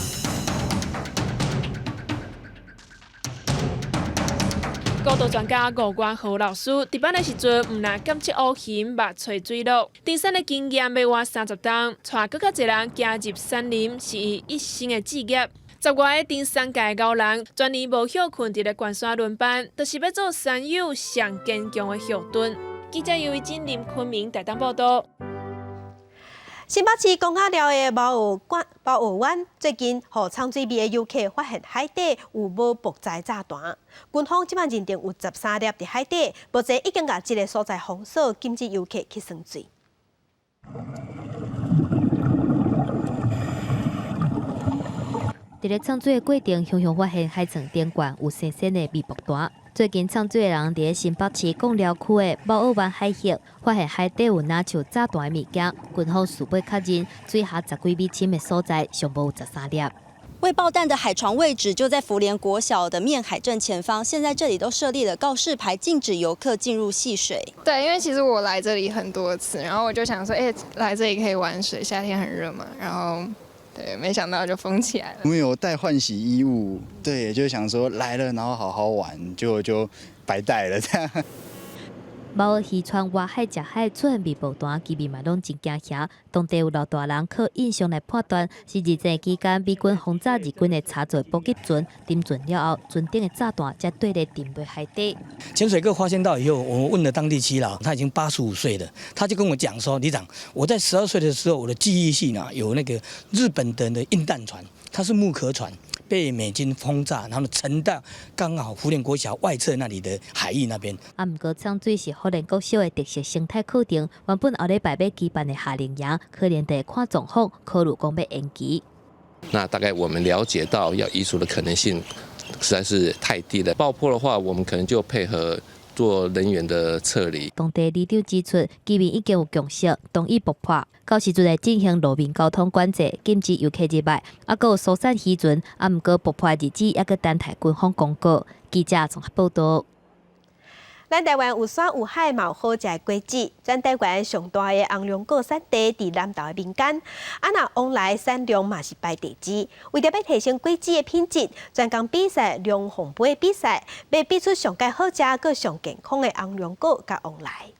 [SPEAKER 17] 古道專家吳元和老師，值班的時陣，毋但監測烏雲，嘛揣水鹿。登山的經驗欲倚30冬，帶閣較濟人行入山林，是伊一生的志業。十外个登山界的𠢕人，全年無歇睏，佇咧關山輪班，就是欲做山友上堅強的後盾。記者尤維珍、林坤明台東報道。
[SPEAKER 1] 新北市公仔寮的貓蚵貓蚵灣最近，予藏水味的遊客發現海底有無木材炸彈。軍方這擺認定有13粒佇海底，目前已經共這个所在封鎖，禁止遊客去耍水。
[SPEAKER 20] 佇咧藏水的過程，常常發現海床頂懸有新鮮的微木彈。最近藏水的人佇咧新北市貢寮區的貓蚵灣海域，發現海底有若像炸彈的物件。軍方初步確認，水下十幾米深的所在，上無有13粒。
[SPEAKER 25] 未爆彈的海床位置就在福聯國小的面海正前方，現在這裡都設立了告示牌，禁止遊客進入戲水。
[SPEAKER 29] 對，因為其實我來這裡很多次，然後我就想說，來這裡可以玩水，夏天很熱嘛，然後
[SPEAKER 3] 對，沒想到就封起來了。
[SPEAKER 4] 我們有帶換洗衣物，對，就想說來了，然後好好玩，結果就白帶了這樣。
[SPEAKER 20] 貓漁船外海食海出現密布單，居民嘛攏真驚嚇。當地有老大人靠印象來判斷，是二戰期間美軍轟炸日軍的柴做補給船，沉船了後，船頂的炸彈才墜咧沉入海底。
[SPEAKER 5] 潛水客發現到以後，我們問了當地耆老，他已經85歲了，他就跟我講說：里長，我在12歲的時候，我的記憶係呢，有那個日本的印彈船，它是木殼船。被美軍轟炸，然後沉到剛好福連國小外側那裡的海域那邊。
[SPEAKER 20] 啊，毋過藏水是福連國小的特色生態課程，原本後禮拜欲舉辦的夏令營，可能得看狀況，考慮講欲延期。
[SPEAKER 6] 那大概我們了解到要移除的可能性實在是太低了。爆破的話，我們可能就配合做人員的撤離。
[SPEAKER 20] 當地里長指出，居民已經有共識，同意爆破。到時陣會進行路面交通管制，禁止遊客入來，啊，閣有疏散漁船。啊，毋過爆破日子猶閣等待軍方公告。記者綜合報道。
[SPEAKER 1] 咱台灣有山有海，嘛有好食的果子。全台灣上大的紅龍果產地佇南投的民間，啊，若旺梨產量嘛是排第二。為著欲提升果子的品質，專工比賽龍鳳杯比賽，欲比出上蓋好食、閣上健康的紅龍果佮旺梨。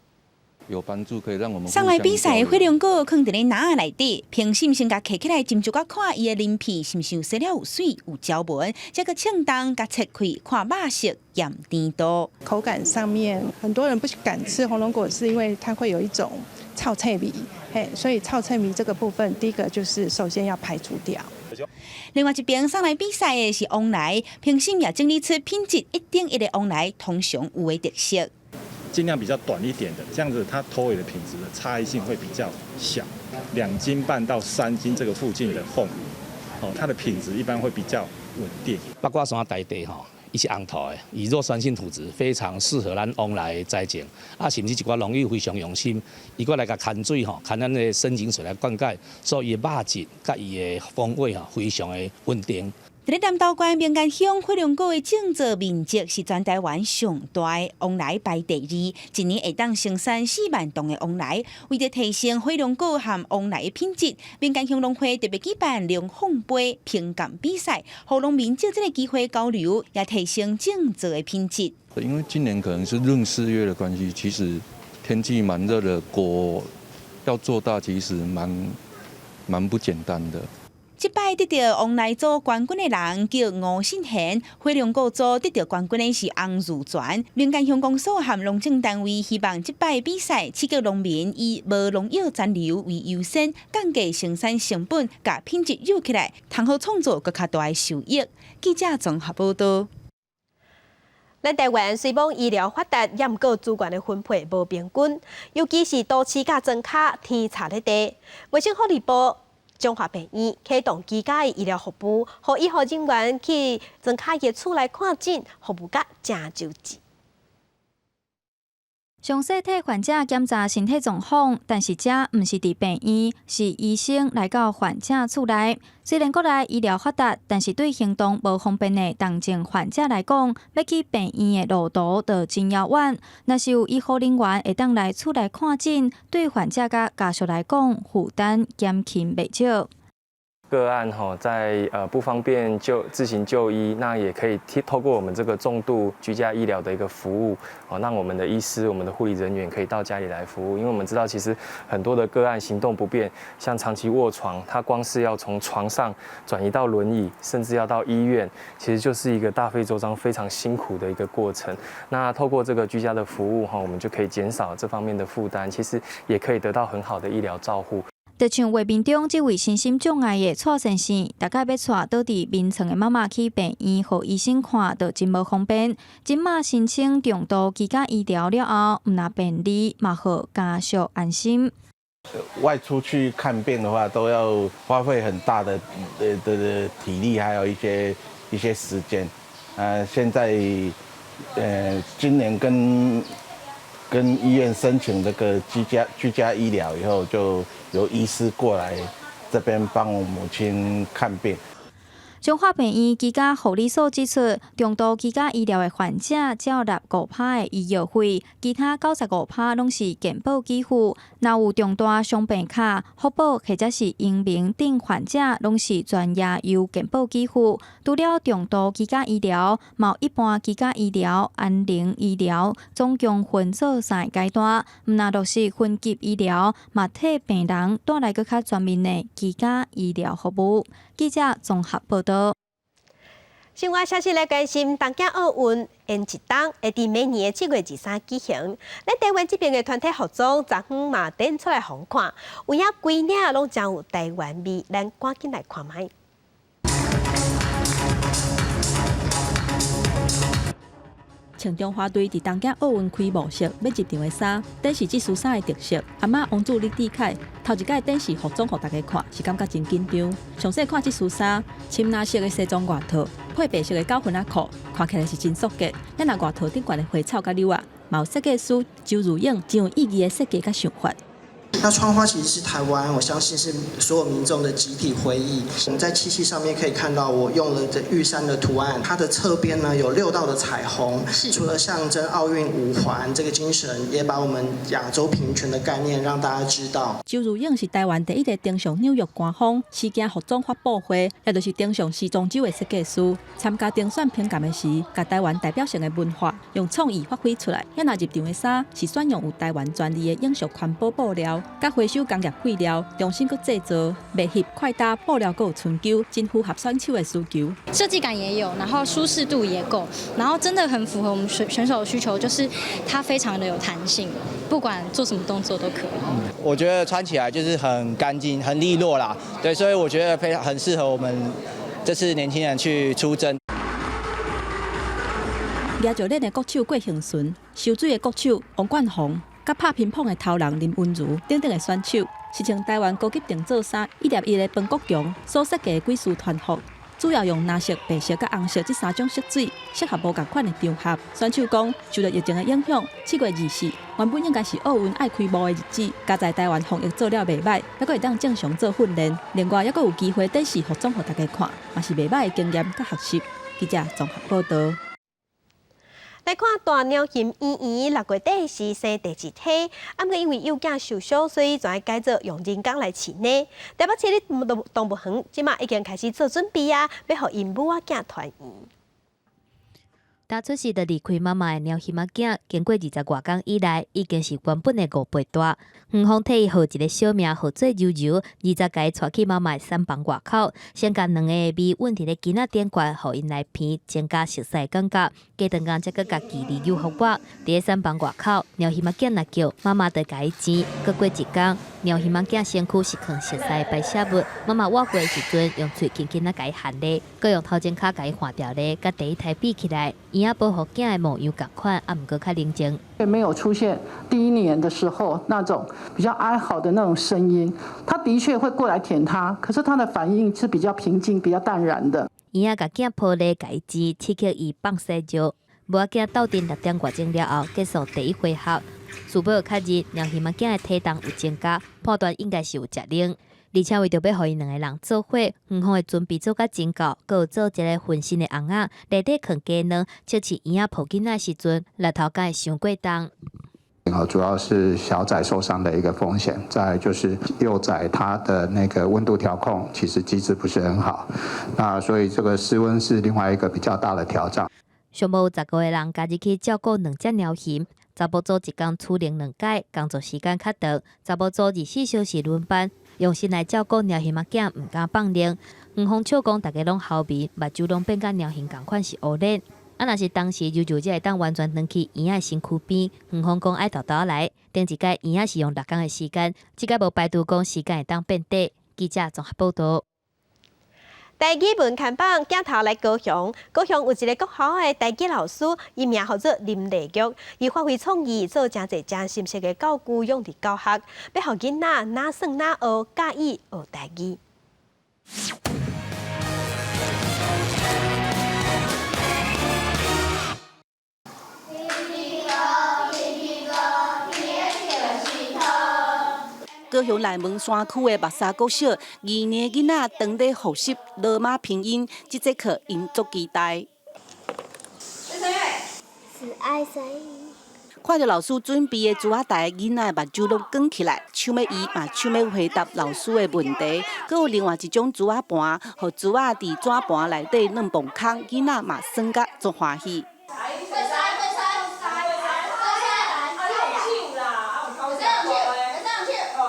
[SPEAKER 7] 有幫助，可以讓我們
[SPEAKER 8] 送來比賽的火龍果，囥佇咧籃仔內底，評審先共揢起來斟酌佮看伊的鱗皮是毋是有洗了有媠有皺紋，再閣稱重共切開，看肉色鹹甜度。
[SPEAKER 9] 口感上面，很多人不敢吃紅龍果，是因為它會有一種臭臭味，嘿，所以臭臭味這個部分，第一個就是首先要排除掉。
[SPEAKER 8] 另外一邊送來比賽的是旺梨，評審也整理出品質一等一的旺梨，通常有的特色。
[SPEAKER 12] 盡量比較短一點的，這樣子它頭尾的品質的差異性會比較小。2斤半到3斤這個附近的鳳梨，哦，它的品質一般會比較穩定。
[SPEAKER 29] 八卦山台地吼，伊是紅土的，伊弱酸性土質非常適合咱旺梨栽種。啊，甚至一寡農友非常用心，伊閣來共牽水吼，牽咱的深井水來灌溉，所以伊的肉質佮伊的風味吼，非常的穩定。
[SPEAKER 8] 佇咧南投縣名間鄉火龍果的種植面積是全台灣上大的，旺梨排第二，一年會當生產4萬噸的旺梨。為著提升火龍果和旺梨的品質，民間鄉農會特別舉辦龍鳳杯評鑑比賽，予農民藉這個機會交流，也提升種植的品質。
[SPEAKER 7] 因為今年可能是閏四月的關係，其實天氣蠻熱的，果要做大其實蠻不簡單的。
[SPEAKER 8] 這擺得著旺梨組冠軍的人叫吳信賢，火龍果組得著冠軍的是洪如全。民間鄉公所和農政單位希望這擺比賽刺激農民以無農藥殘留為優先，降低生產成本，共品質優起來，通好創造閣較大的收益。記者綜合報道。
[SPEAKER 1] 咱台灣雖罔醫療發達，也毋過資源的分配無平均，尤其是都市佮莊跤天差咧地。衛生福利部彰化病院啟動居家的醫療服務，予醫護人員去莊跤的厝內看診，服務甲誠周至。
[SPEAKER 30] 詳細替患者檢查身體狀況，但是這毋是佇病院，是醫生來到患者厝內。雖然國內醫療發達，但是對行動無方便的重症患者來講，欲去病院的路途就真遙遠。若是有醫護人員會當來厝內看診，對患者佮家屬來講，負擔減輕袂少。
[SPEAKER 31] 個案吼，在不方便就自行就醫，那也可以透過我們這個重度居家醫療的一個服務，哦，讓我們的醫師、我們的護理人員可以到家裡來服務。因為我們知道，其實很多的個案行動不便，像長期臥床，他光是要從床上轉移到輪椅，甚至要到醫院，其實就是一個大費周章、非常辛苦的一個過程。那透過這個居家的服務，哈，我們就可以減少這方面的負擔，其實也可以得到很好的醫療照護。
[SPEAKER 30] 就像畫面中這位身心障礙的蔡先生，逐擺欲帶倒佇眠床的媽媽去病院，予醫生看，就真無方便。這馬申請重度居家醫療了後，毋但便利，嘛予家屬安心。
[SPEAKER 32] 外出去看病的話，都要花費很大的體力，還有一些時間。現在，今年跟醫院申請這個居家醫療以後，就由醫師過來這邊幫我母親看病。
[SPEAKER 30] 中華病院居家護理所指出，重度居家醫療的患者只有納5%的醫藥費，其他95%攏是健保給付。若有重大傷病卡、福保或者是榮民等患者，攏是全額由健保給付。除了重度居家醫療，嘛有一般居家醫療、安寧醫療，總共分做三個階段。毋若落實分級醫療，嘛替病人帶來閣較全面的居家醫療服務。記者綜合報導。
[SPEAKER 1] 新聞消息來關心，東京奧運延一冬，會佇明年的7月23舉行。咱台灣這邊的團體服裝，昨昏嘛展出來予看，有影規領攏真有台灣味，咱趕緊來看覓。
[SPEAKER 2] 穿中華隊佇東京奧運開幕式欲入場的衫，展示這束衫的特色。阿媽王子李智凱頭一擺展示服裝予大家看，是感覺真緊張。詳細看這束衫，深藍色的西裝外套，配白色的九分仔褲，看起來是真素潔。咱若外套頂懸的花草佮紐仔，嘛有設計師周如穎真有意義的設計佮想法。
[SPEAKER 10] 那窗花其實是台灣，我相信是所有民眾的集體回憶。我們在漆器上面可以看到，我用了這玉山的圖案，它的側邊呢有六道的彩虹，除了象徵奧運五環這個精神，也把我們亞洲平權的概念讓大家知道。
[SPEAKER 2] 周如穎是台灣第一個登上紐約官方時裝服裝發佈會，也就是登上時裝週的設計師。參加評選評鑑的時，共台灣代表性的文化用創意發揮出來。遐若入場的衫是選用有台灣專利的永續環保布料。佮回收工業廢料重新閣製造，袂翕快搭布料，閣有春秋，真符合選手的需求。
[SPEAKER 11] 設計感也有，然後舒適度也夠，然後真的很符合我們選手的需求，就是它非常的有彈性，不管做什麼動作都可以。
[SPEAKER 13] 我覺得穿起來就是很乾淨、很利落啦，對，所以我覺得非常很適合我們這次年輕人去出征。
[SPEAKER 2] 舉石鏈的國手郭幸純，游水的國手王冠宏。佮拍乒乓的頭人林昀儒等等的選手，是穿台灣高級定做衫，一粒一个彭國強所設計的幾束團服，主要用藍色、白色佮紅色這三種色水，適合無仝款的場合。選手講，受著疫情的影響，7月24原本應該是奧運愛開幕的日子，佳哉台灣防疫做了袂䆀，猶閣會當正常做訓練，另外猶閣有機會展示服裝予大家看，嘛是袂䆀的經驗佮學習。記者綜合報導。
[SPEAKER 1] 來看大貓熊圓圓6月底時生第一胎，啊，毋過因為幼囝受傷，所以就愛改做用人工來飼奶。台北市立動物園這馬已經開始做準備啊，欲予𪜶母仔囝團圓。
[SPEAKER 20] 打出世就離開媽媽的貓熊仔囝，經過20外工以來，已經是原本的5倍大。園方替伊號一个小名，號做柔柔，20共伊帶去媽媽的產房外口，先共兩个味勻佇咧巾仔頂懸，予𪜶來聞，增加熟似的感覺。過長工才閣共距離誘復活。佇咧產房外口，貓熊仔囝若叫，媽媽就共伊糋。閣過一工，貓熊仔囝身軀是囥熟似的排泄物，媽媽倚過的時陣，用喙輕輕仔共伊含咧，閣用頭前跤共伊換掉咧，佮第一胎比起來，嬰仔保護囝的模樣仝款，啊，毋過較寧靜。
[SPEAKER 14] 沒有出現第一年的時候那種比較哀嚎的那種聲音，他的確會過來舔他，可是他的反應是比較平靜、比較淡然的。
[SPEAKER 20] 嬰仔共囝抱咧，共伊糋，刺激伊放屎尿。母仔囝鬥陣6點外鐘了後，結束第一回合。事後確認，貓熊仔囝的體重有增加，判斷應該是有食奶。而且為著欲予𪜶兩个人做伙，園方的準備做甲真夠，閣有做一个分身的尪仔，內底囥雞卵，測試嬰仔抱囡仔時陣，力頭敢會傷過重。
[SPEAKER 15] 主要是小崽受傷的一個風險，再來就是幼崽它的那個溫度調控其實機制不是很好，那所以這個室溫是另外一個比較大的挑戰。
[SPEAKER 20] 上無有15個人加入去照顧兩隻貓熊，查某組一工處理兩擺，工作時間較長；查某組24小時輪班，用心來照顧貓熊仔囝，毋敢放任。園方笑講，逐家攏猴面，目睭攏變佮貓熊仝款是烏臉。啊，若是當時柔柔才會當完全轉去嬰仔身軀邊，園方講愛沓沓來。頂一擺嬰仔是用6工的時間，這擺無排除講時間會當變短。記者綜合報導。
[SPEAKER 1] 台語文看板鏡頭來高雄，高雄有一个國校的台語老師，伊名號做林麗玉，伊發揮創意做誠濟誠新式的教具用佇教學，欲予囡仔哪耍哪學，佮意學台語。
[SPEAKER 16] 高雄內門山區的木柵國小，二年囡仔當咧復習羅馬拼音，這節課𪜶足期待。
[SPEAKER 17] 是愛聲音。
[SPEAKER 16] 看著老師準備的紙仔台，囡仔的目睭攏捲起來，搶欲伊嘛搶欲回答老師的問題。閣有另外一種紙仔盤，予紙仔佇紙盤內底軟磅空，囡仔嘛耍甲足歡喜。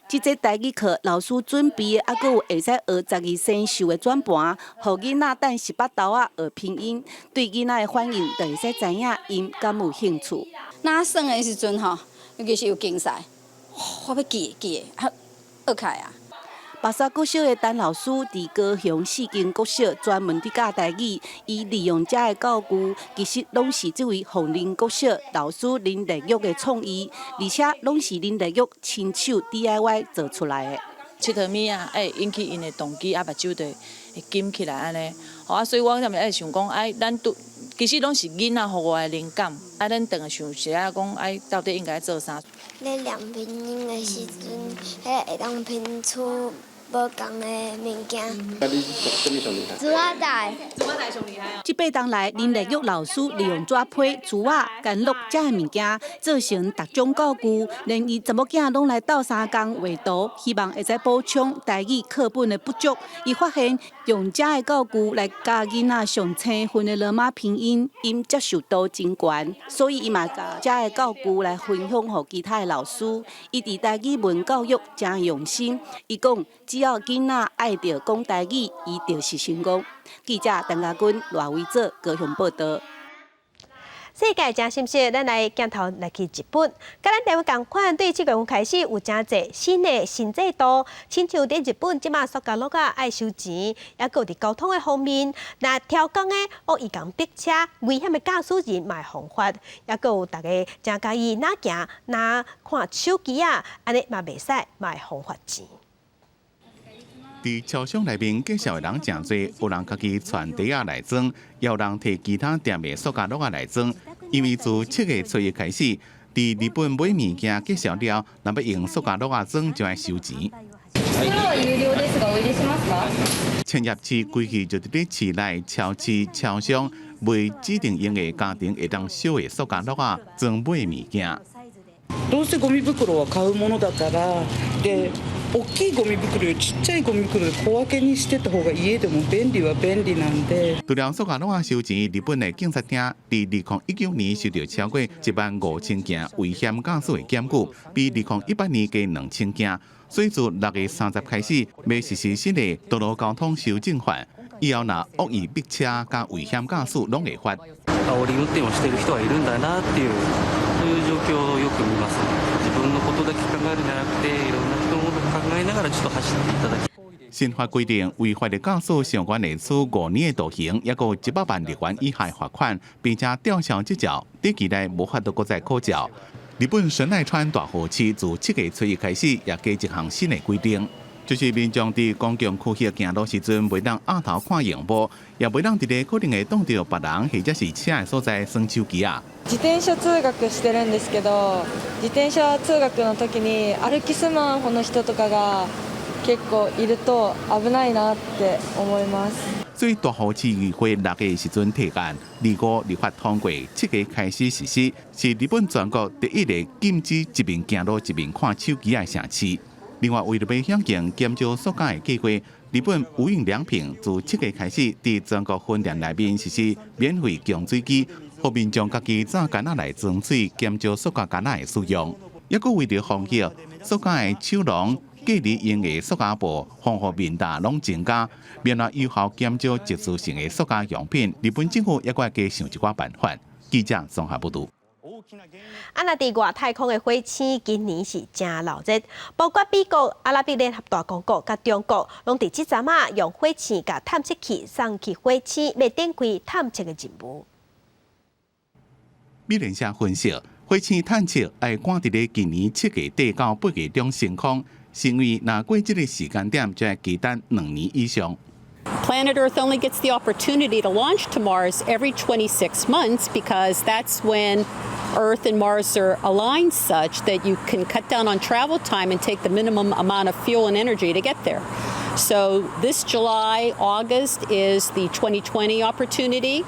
[SPEAKER 16] 這節台語課，老師準備的猶閣有會使學12生肖的轉盤，予囡仔等18豆仔學拼音，對囡仔的反應就會使知影𪜶敢有興趣。
[SPEAKER 18] 若耍的時陣吼，尤其是有競賽，我欲記記啊，學起來啊。
[SPEAKER 16] 木柵國小的陳老師佇高雄四間國小專門佇教台語，伊利用遮的教具，其實攏是這位鳳林國小老師林麗玉的創意，而且攏是林麗玉親手 DIY 做出來的。
[SPEAKER 19] 𨑨迌物仔，會引起𪜶的動機，啊，目睭就會金起來按呢。吼啊，所以我才會想講，哎，咱拄其實攏是囡仔予我的靈感，啊，咱轉來想一下講，哎，到底應該做啥？
[SPEAKER 17] 咧念拼音的時陣，彼會當拼出無仝的物件。
[SPEAKER 21] 啊，你啥物上厲害？
[SPEAKER 17] 紙仔台。
[SPEAKER 19] 紙仔台上厲害哦。
[SPEAKER 16] 這八冬來，林麗玉老師利用紙皮、珠仔、干樂這的物件，做成逐種教具，連伊查某囝攏來鬥相共畫圖，希望會使補充台語課本的不足。伊發現用這的教具來教囡仔上青分的羅馬拼音，𪜶接受度真懸，所以伊嘛共這的教具來分享予其他的老師。伊佇台語文教育誠用心，伊講只要囡仔愛著講台語，伊就是成功。記者陳家軍、賴維哲高雄報導。
[SPEAKER 1] 世界誠新鮮，咱來鏡頭來去日本，佮咱台灣仝款，對這個月開始有誠濟新的新制度，親像佇日本這馬塑膠樂仔愛收錢，猶閣佇交通的方面，若超工的惡意共逼車，危險的駕駛人嘛會予罰，猶閣有逐家誠佮意若行若看手機仔，按呢嘛袂使，嘛會予罰錢。
[SPEAKER 22] 佇超商內面介紹的人誠濟，有人家己揣袋仔來裝，也有人提其他店的塑膠樂仔來裝。因為自7月初一開始，佇日本買物件結賬了，若欲用塑膠樂仔裝就愛收錢。千葉市規氣就佇咧市內超市、超商賣指定用的家庭會當燒的塑膠樂仔裝買物件。
[SPEAKER 23] どうせゴミ袋は買うものだから、で、大きいゴミ袋よりちっちゃいゴミ袋で小分けにしてた方が家でも便利は便利なんで。
[SPEAKER 22] 除了塑膠樂仔收錢，日本的警察廳佇2019年收著超過1萬5千件危險駕駛的檢舉，比2018年加2000件。所以自6月30開始，欲實施新的道路交通修正法，以後若惡意逼車佮危險駕駛攏會罰。
[SPEAKER 24] 煽り運転をしている人はいるんだなっていう、そういう状況をよく見ます。自分のことだけ考えるんじゃなくて、いろんな人のこと考えながらちょっと走っていただき。
[SPEAKER 22] 新法規定，違法的駕駛上懸會處5年的徒刑，抑閣100萬日元以下罰款，並且吊銷執照，短期內無法度閣再考照。日本神奈川大和市自7月初一開始，也加一項新的規定，就是民眾佇公共區域行路時陣，袂當仰頭看螢幕，也袂當佇咧可能會擋著別人或者是車的所在耍手機仔。
[SPEAKER 25] 自転車通学してるんですけど、自転車通学の時に歩きスマホの人とかが結構いると危ないなって思います。
[SPEAKER 22] 所以大和市議會6月時陣提案，25立法通過，7月開始實施，是日本全國第一个禁止一面行路一面看手機的城市。另外，為著欲響應減少塑膠的計劃，日本無印良品自7月開始，佇全國分店內面實施免費供水機，予民眾家己紮矸仔來裝水，減少塑膠矸仔的使用。抑閣為著防疫，塑膠的手籠、隔離用的塑膠布、防護面罩攏增加，為了有效減少一次性的塑膠用品，日本政府抑閣加想一寡辦法。記者綜合報導。
[SPEAKER 1] 啊，若佇外太空的火星今年是誠鬧熱，包括美國、阿拉伯聯合大公國佮中國，攏佇這陣仔用火星共探測器送去火星，欲展開探測的任務。
[SPEAKER 22] 美聯社分析，火星探測愛趕佇咧今年7月底到8月中升空，是因為若過這个時間點，就愛加等2年以上。
[SPEAKER 26] Planet Earth only gets the opportunity to launch to Mars every 26 months because that's when
[SPEAKER 3] Earth and Mars are aligned such that you can cut down on travel time and take the minimum amount of fuel and energy to get there. So this July, August is the 2020 opportunity.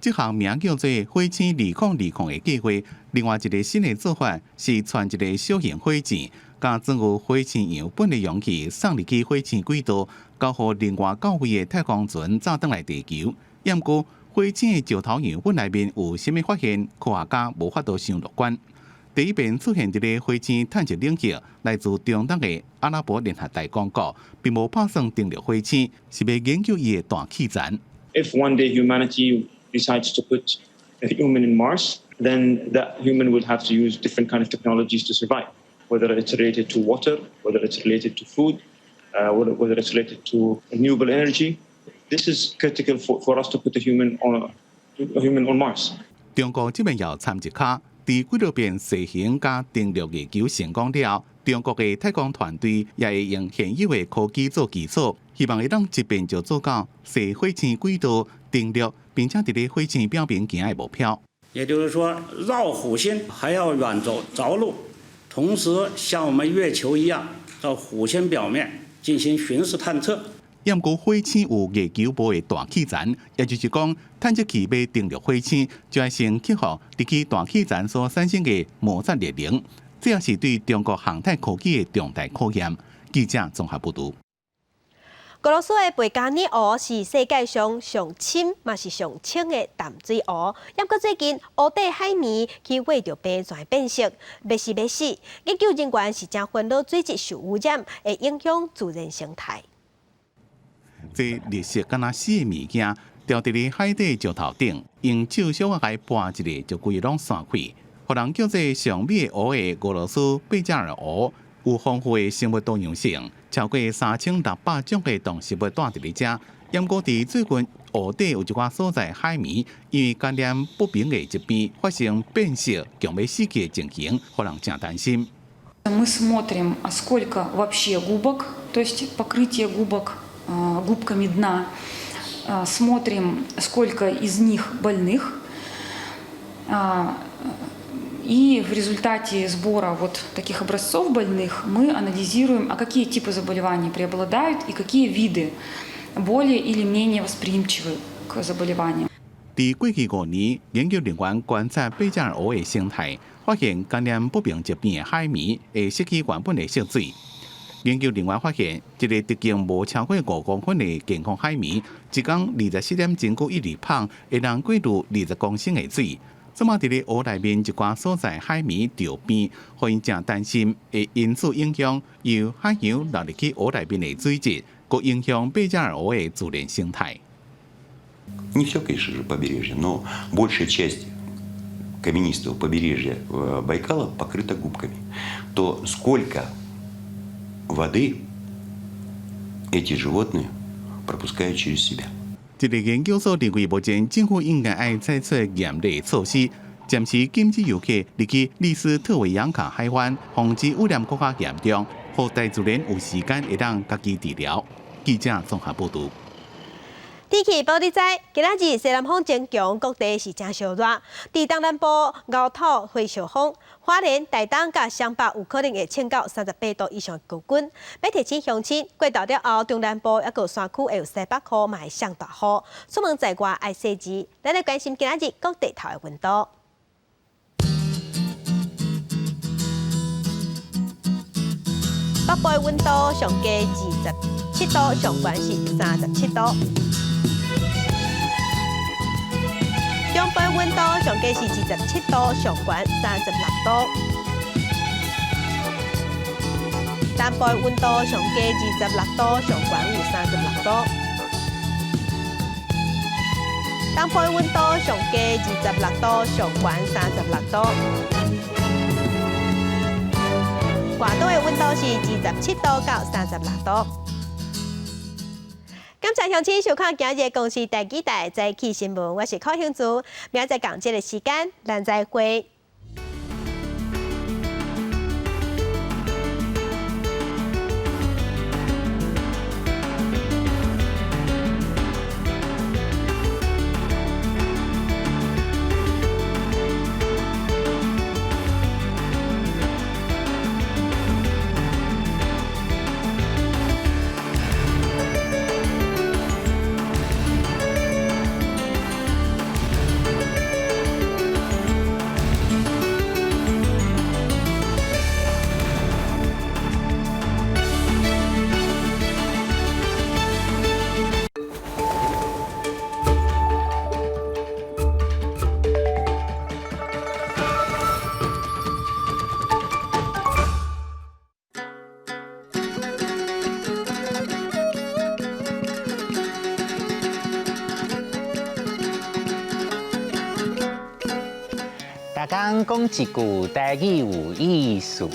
[SPEAKER 22] 這項名叫做火星2020的計劃，另外一個新的做法是傳一個小型火箭，共裝有火星樣本的容器送入去火星軌道，交予另外九位的太空船載轉來地球。毋過，火星的石頭樣本內面有啥物發現，科學家無法度傷樂觀。第一遍出現佇咧火星探測領域，來自中東的阿拉伯聯合大公國，並無拍算登陸火星，是欲研究伊的大氣層。
[SPEAKER 4] If one day humanity decides to put a human in Mars, then that human will have to use different kind of technologies to survive, whether it's related to water, whether it's related to food, whether it's related to renewable energy. This is critical for us to put a human on Mars.
[SPEAKER 22] 中國這邊有參一跤，佇幾落遍飛行佮登陸月球成功了，中國的太空團隊也會用現有的科技做基礎，希望會當一遍就做到踅火星軌道登陸，並且佇咧火星表面行的目標。
[SPEAKER 5] 也就是說，繞火星還要軟著著陸，同時像我們月球一樣，到火星表面進行巡視探測。
[SPEAKER 22] 毋過火星有月球無的大氣層，也就是講，探測器欲登陸火星，就愛先克服入去大氣層所產生的摩擦熱能，這也是對中國航太科技的重大考驗。記者綜合報導。
[SPEAKER 1] 俄羅斯的貝加爾湖是世界上上深嘛是上清的淡水湖。毋過最近湖底海綿去穢著冰泉變色，欲死欲死。研究人員是誠煩惱水質受污染，會影響自然生態。
[SPEAKER 22] 這綠色敢若死的物件，牢佇咧海底石頭頂，用手小可共伊撥一下，就規個攏散開。予人叫做上美的湖的俄羅斯貝加爾湖，有豐富的生物多樣性，超過3600種的動植物住佇咧遮。毋過佇最近湖底有一寡所在海綿，因為感染不明的疾病發生變色、強欲死去的情形，予人誠擔心。
[SPEAKER 6] Мы смотрим, сколько вообще губок, то есть покрытие губок губками дна. Смотрим, сколько из них больных. И в результате сбора вот таких образцов больных мы анализируем, а какие типы заболеваний преобладают и какие виды более или менее восприимчивы к заболеваниям.
[SPEAKER 22] 佇過去5年，研究人員觀察貝加爾湖的生態，發現感染不明疾病的海綿會失去原本的色水。研究人員發現，一个直徑無超過5公分的健康海綿，一工24.912磅，會當過濾20公升的水。這馬佇咧湖內面一寡所在海綿著病，予𪜶誠擔心會因此影響由海洋流入去湖內面的水質，閣影響貝加爾湖的自然生態。
[SPEAKER 7] Не все, конечно же, побережье, но большая часть каменистого побережья Байкала покрыта губками. То сколько воды эти животные пропускают через себя?
[SPEAKER 22] 這个研究所認為，目前政府應該愛採取嚴厲措施，暫時禁止遊客入去利斯特維揚卡海灣，防止污染閣較嚴重，予大自然有時間會當家己治療。記者綜合報導。
[SPEAKER 1] 天氣報你知，今仔日西南風增強，各地是誠燒熱。佇東南部𠢕透火燒風，花蓮、台東佮雙北有可能會衝到38度以上的高溫。欲提醒鄉親，過晝了後，中南部抑閣山區會有西北雨，嘛會降大雨。出門在外愛細緻。咱來關心今仔日各地頭的溫度。北部的溫度上低27度，上懸是37度。中部溫度上低是27度，上懸36度。南部溫度上低26度，上懸有36度。東部溫度上低26度，上懸36度。外島的溫度是27度到36度。感謝鄉親收看今日公視第幾台早起新聞，我是柯興珠，明仔載仝這个時間，咱再會。
[SPEAKER 8] 工講一句台語有意思。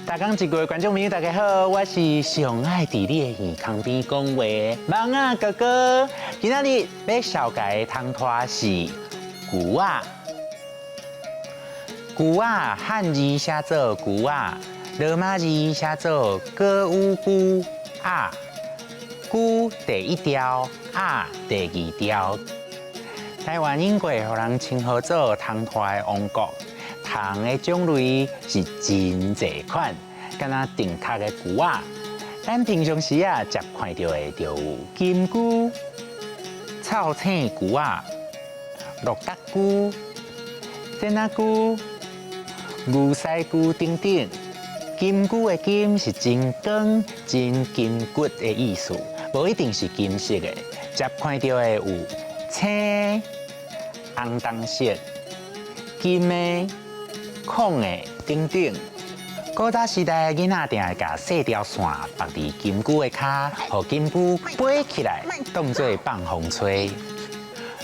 [SPEAKER 8] 大講一句的觀眾朋友，大家好，我是上愛佇你的耳空邊講話的蠓仔哥哥。今仔日欲紹介的通拖是龜仔。龜仔漢字寫做龜仔，羅馬字寫做歌舞龜仔。龜第一調，仔第二調。台灣永過予人稱呼做蟲拖的王國，蟲的種類是真濟款，敢若定殼的龜仔。咱平常時啊，捷看著的就有金龜、臭青龜仔、鹿角龜、剪仔龜、牛屎龜等等。金龜的金是真光、真筋骨的意思，無一定是金色的。捷看著的有青、紅銅色、金的、紺的等等。古早時代囡仔定會共細條線縛佇金龜的跤，予金龜飛起來，當做放風吹。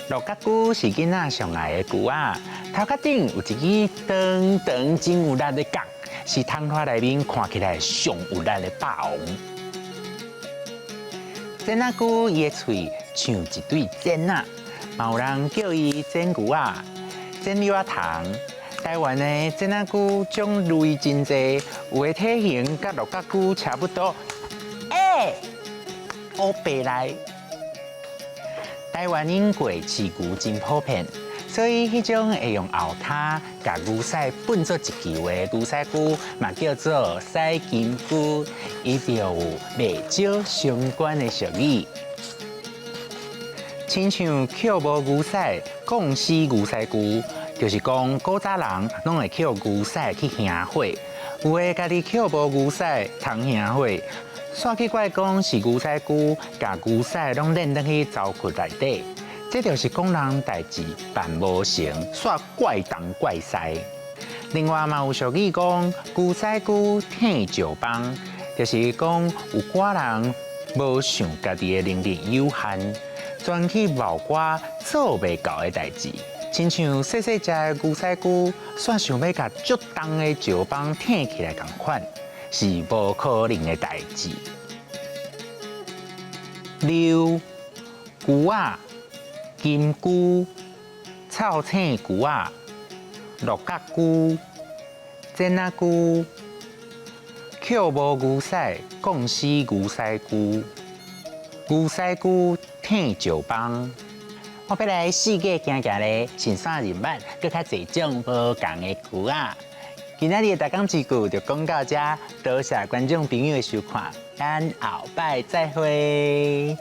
[SPEAKER 8] 鹿角龜是囡仔上愛的龜仔，頭殼頂有一支長長真有力的角，是蟲拖內面看起來上有力的霸王。剪仔龜伊的喙像一對剪仔，嘛有人叫伊剪龜仔、剪柚仔蟲。台灣的剪仔龜種類真濟，有的體型佮鹿角龜差不多。欸，烏白來！台灣永過飼牛真普遍，所以彼種會用後跤共牛屎糞做一球的牛屎龜，嘛叫做屎金龜，伊就有袂少相關的俗語。親像抾無牛屎，摃死牛屎龜，就是講古早人攏會抾牛屎去燃火，有的家己抾無牛屎通燃火，煞去怪講是牛屎龜，共牛屎攏連轉去槽窟內底，這就是講人代誌辦無成，煞怪東怪西。另外嘛有俗語講，牛屎龜退石枋，就是講有寡人無想家己的能力有限，專去謀寡做袂到的代誌。親像細細隻的牛屎龜，煞想欲共足重的石枋退起來仝款，是無可能的代誌。溜龜仔、金龜、臭青龜仔、鹿角龜、剪仔龜、抾無牛屎，摃死牛屎龜、牛屎龜退石枋。我欲來四界行行咧，順紲認捌閣較濟種無仝的龜仔。今仔日的大講一句就講到遮，多謝觀眾朋友的收看，咱後擺再會。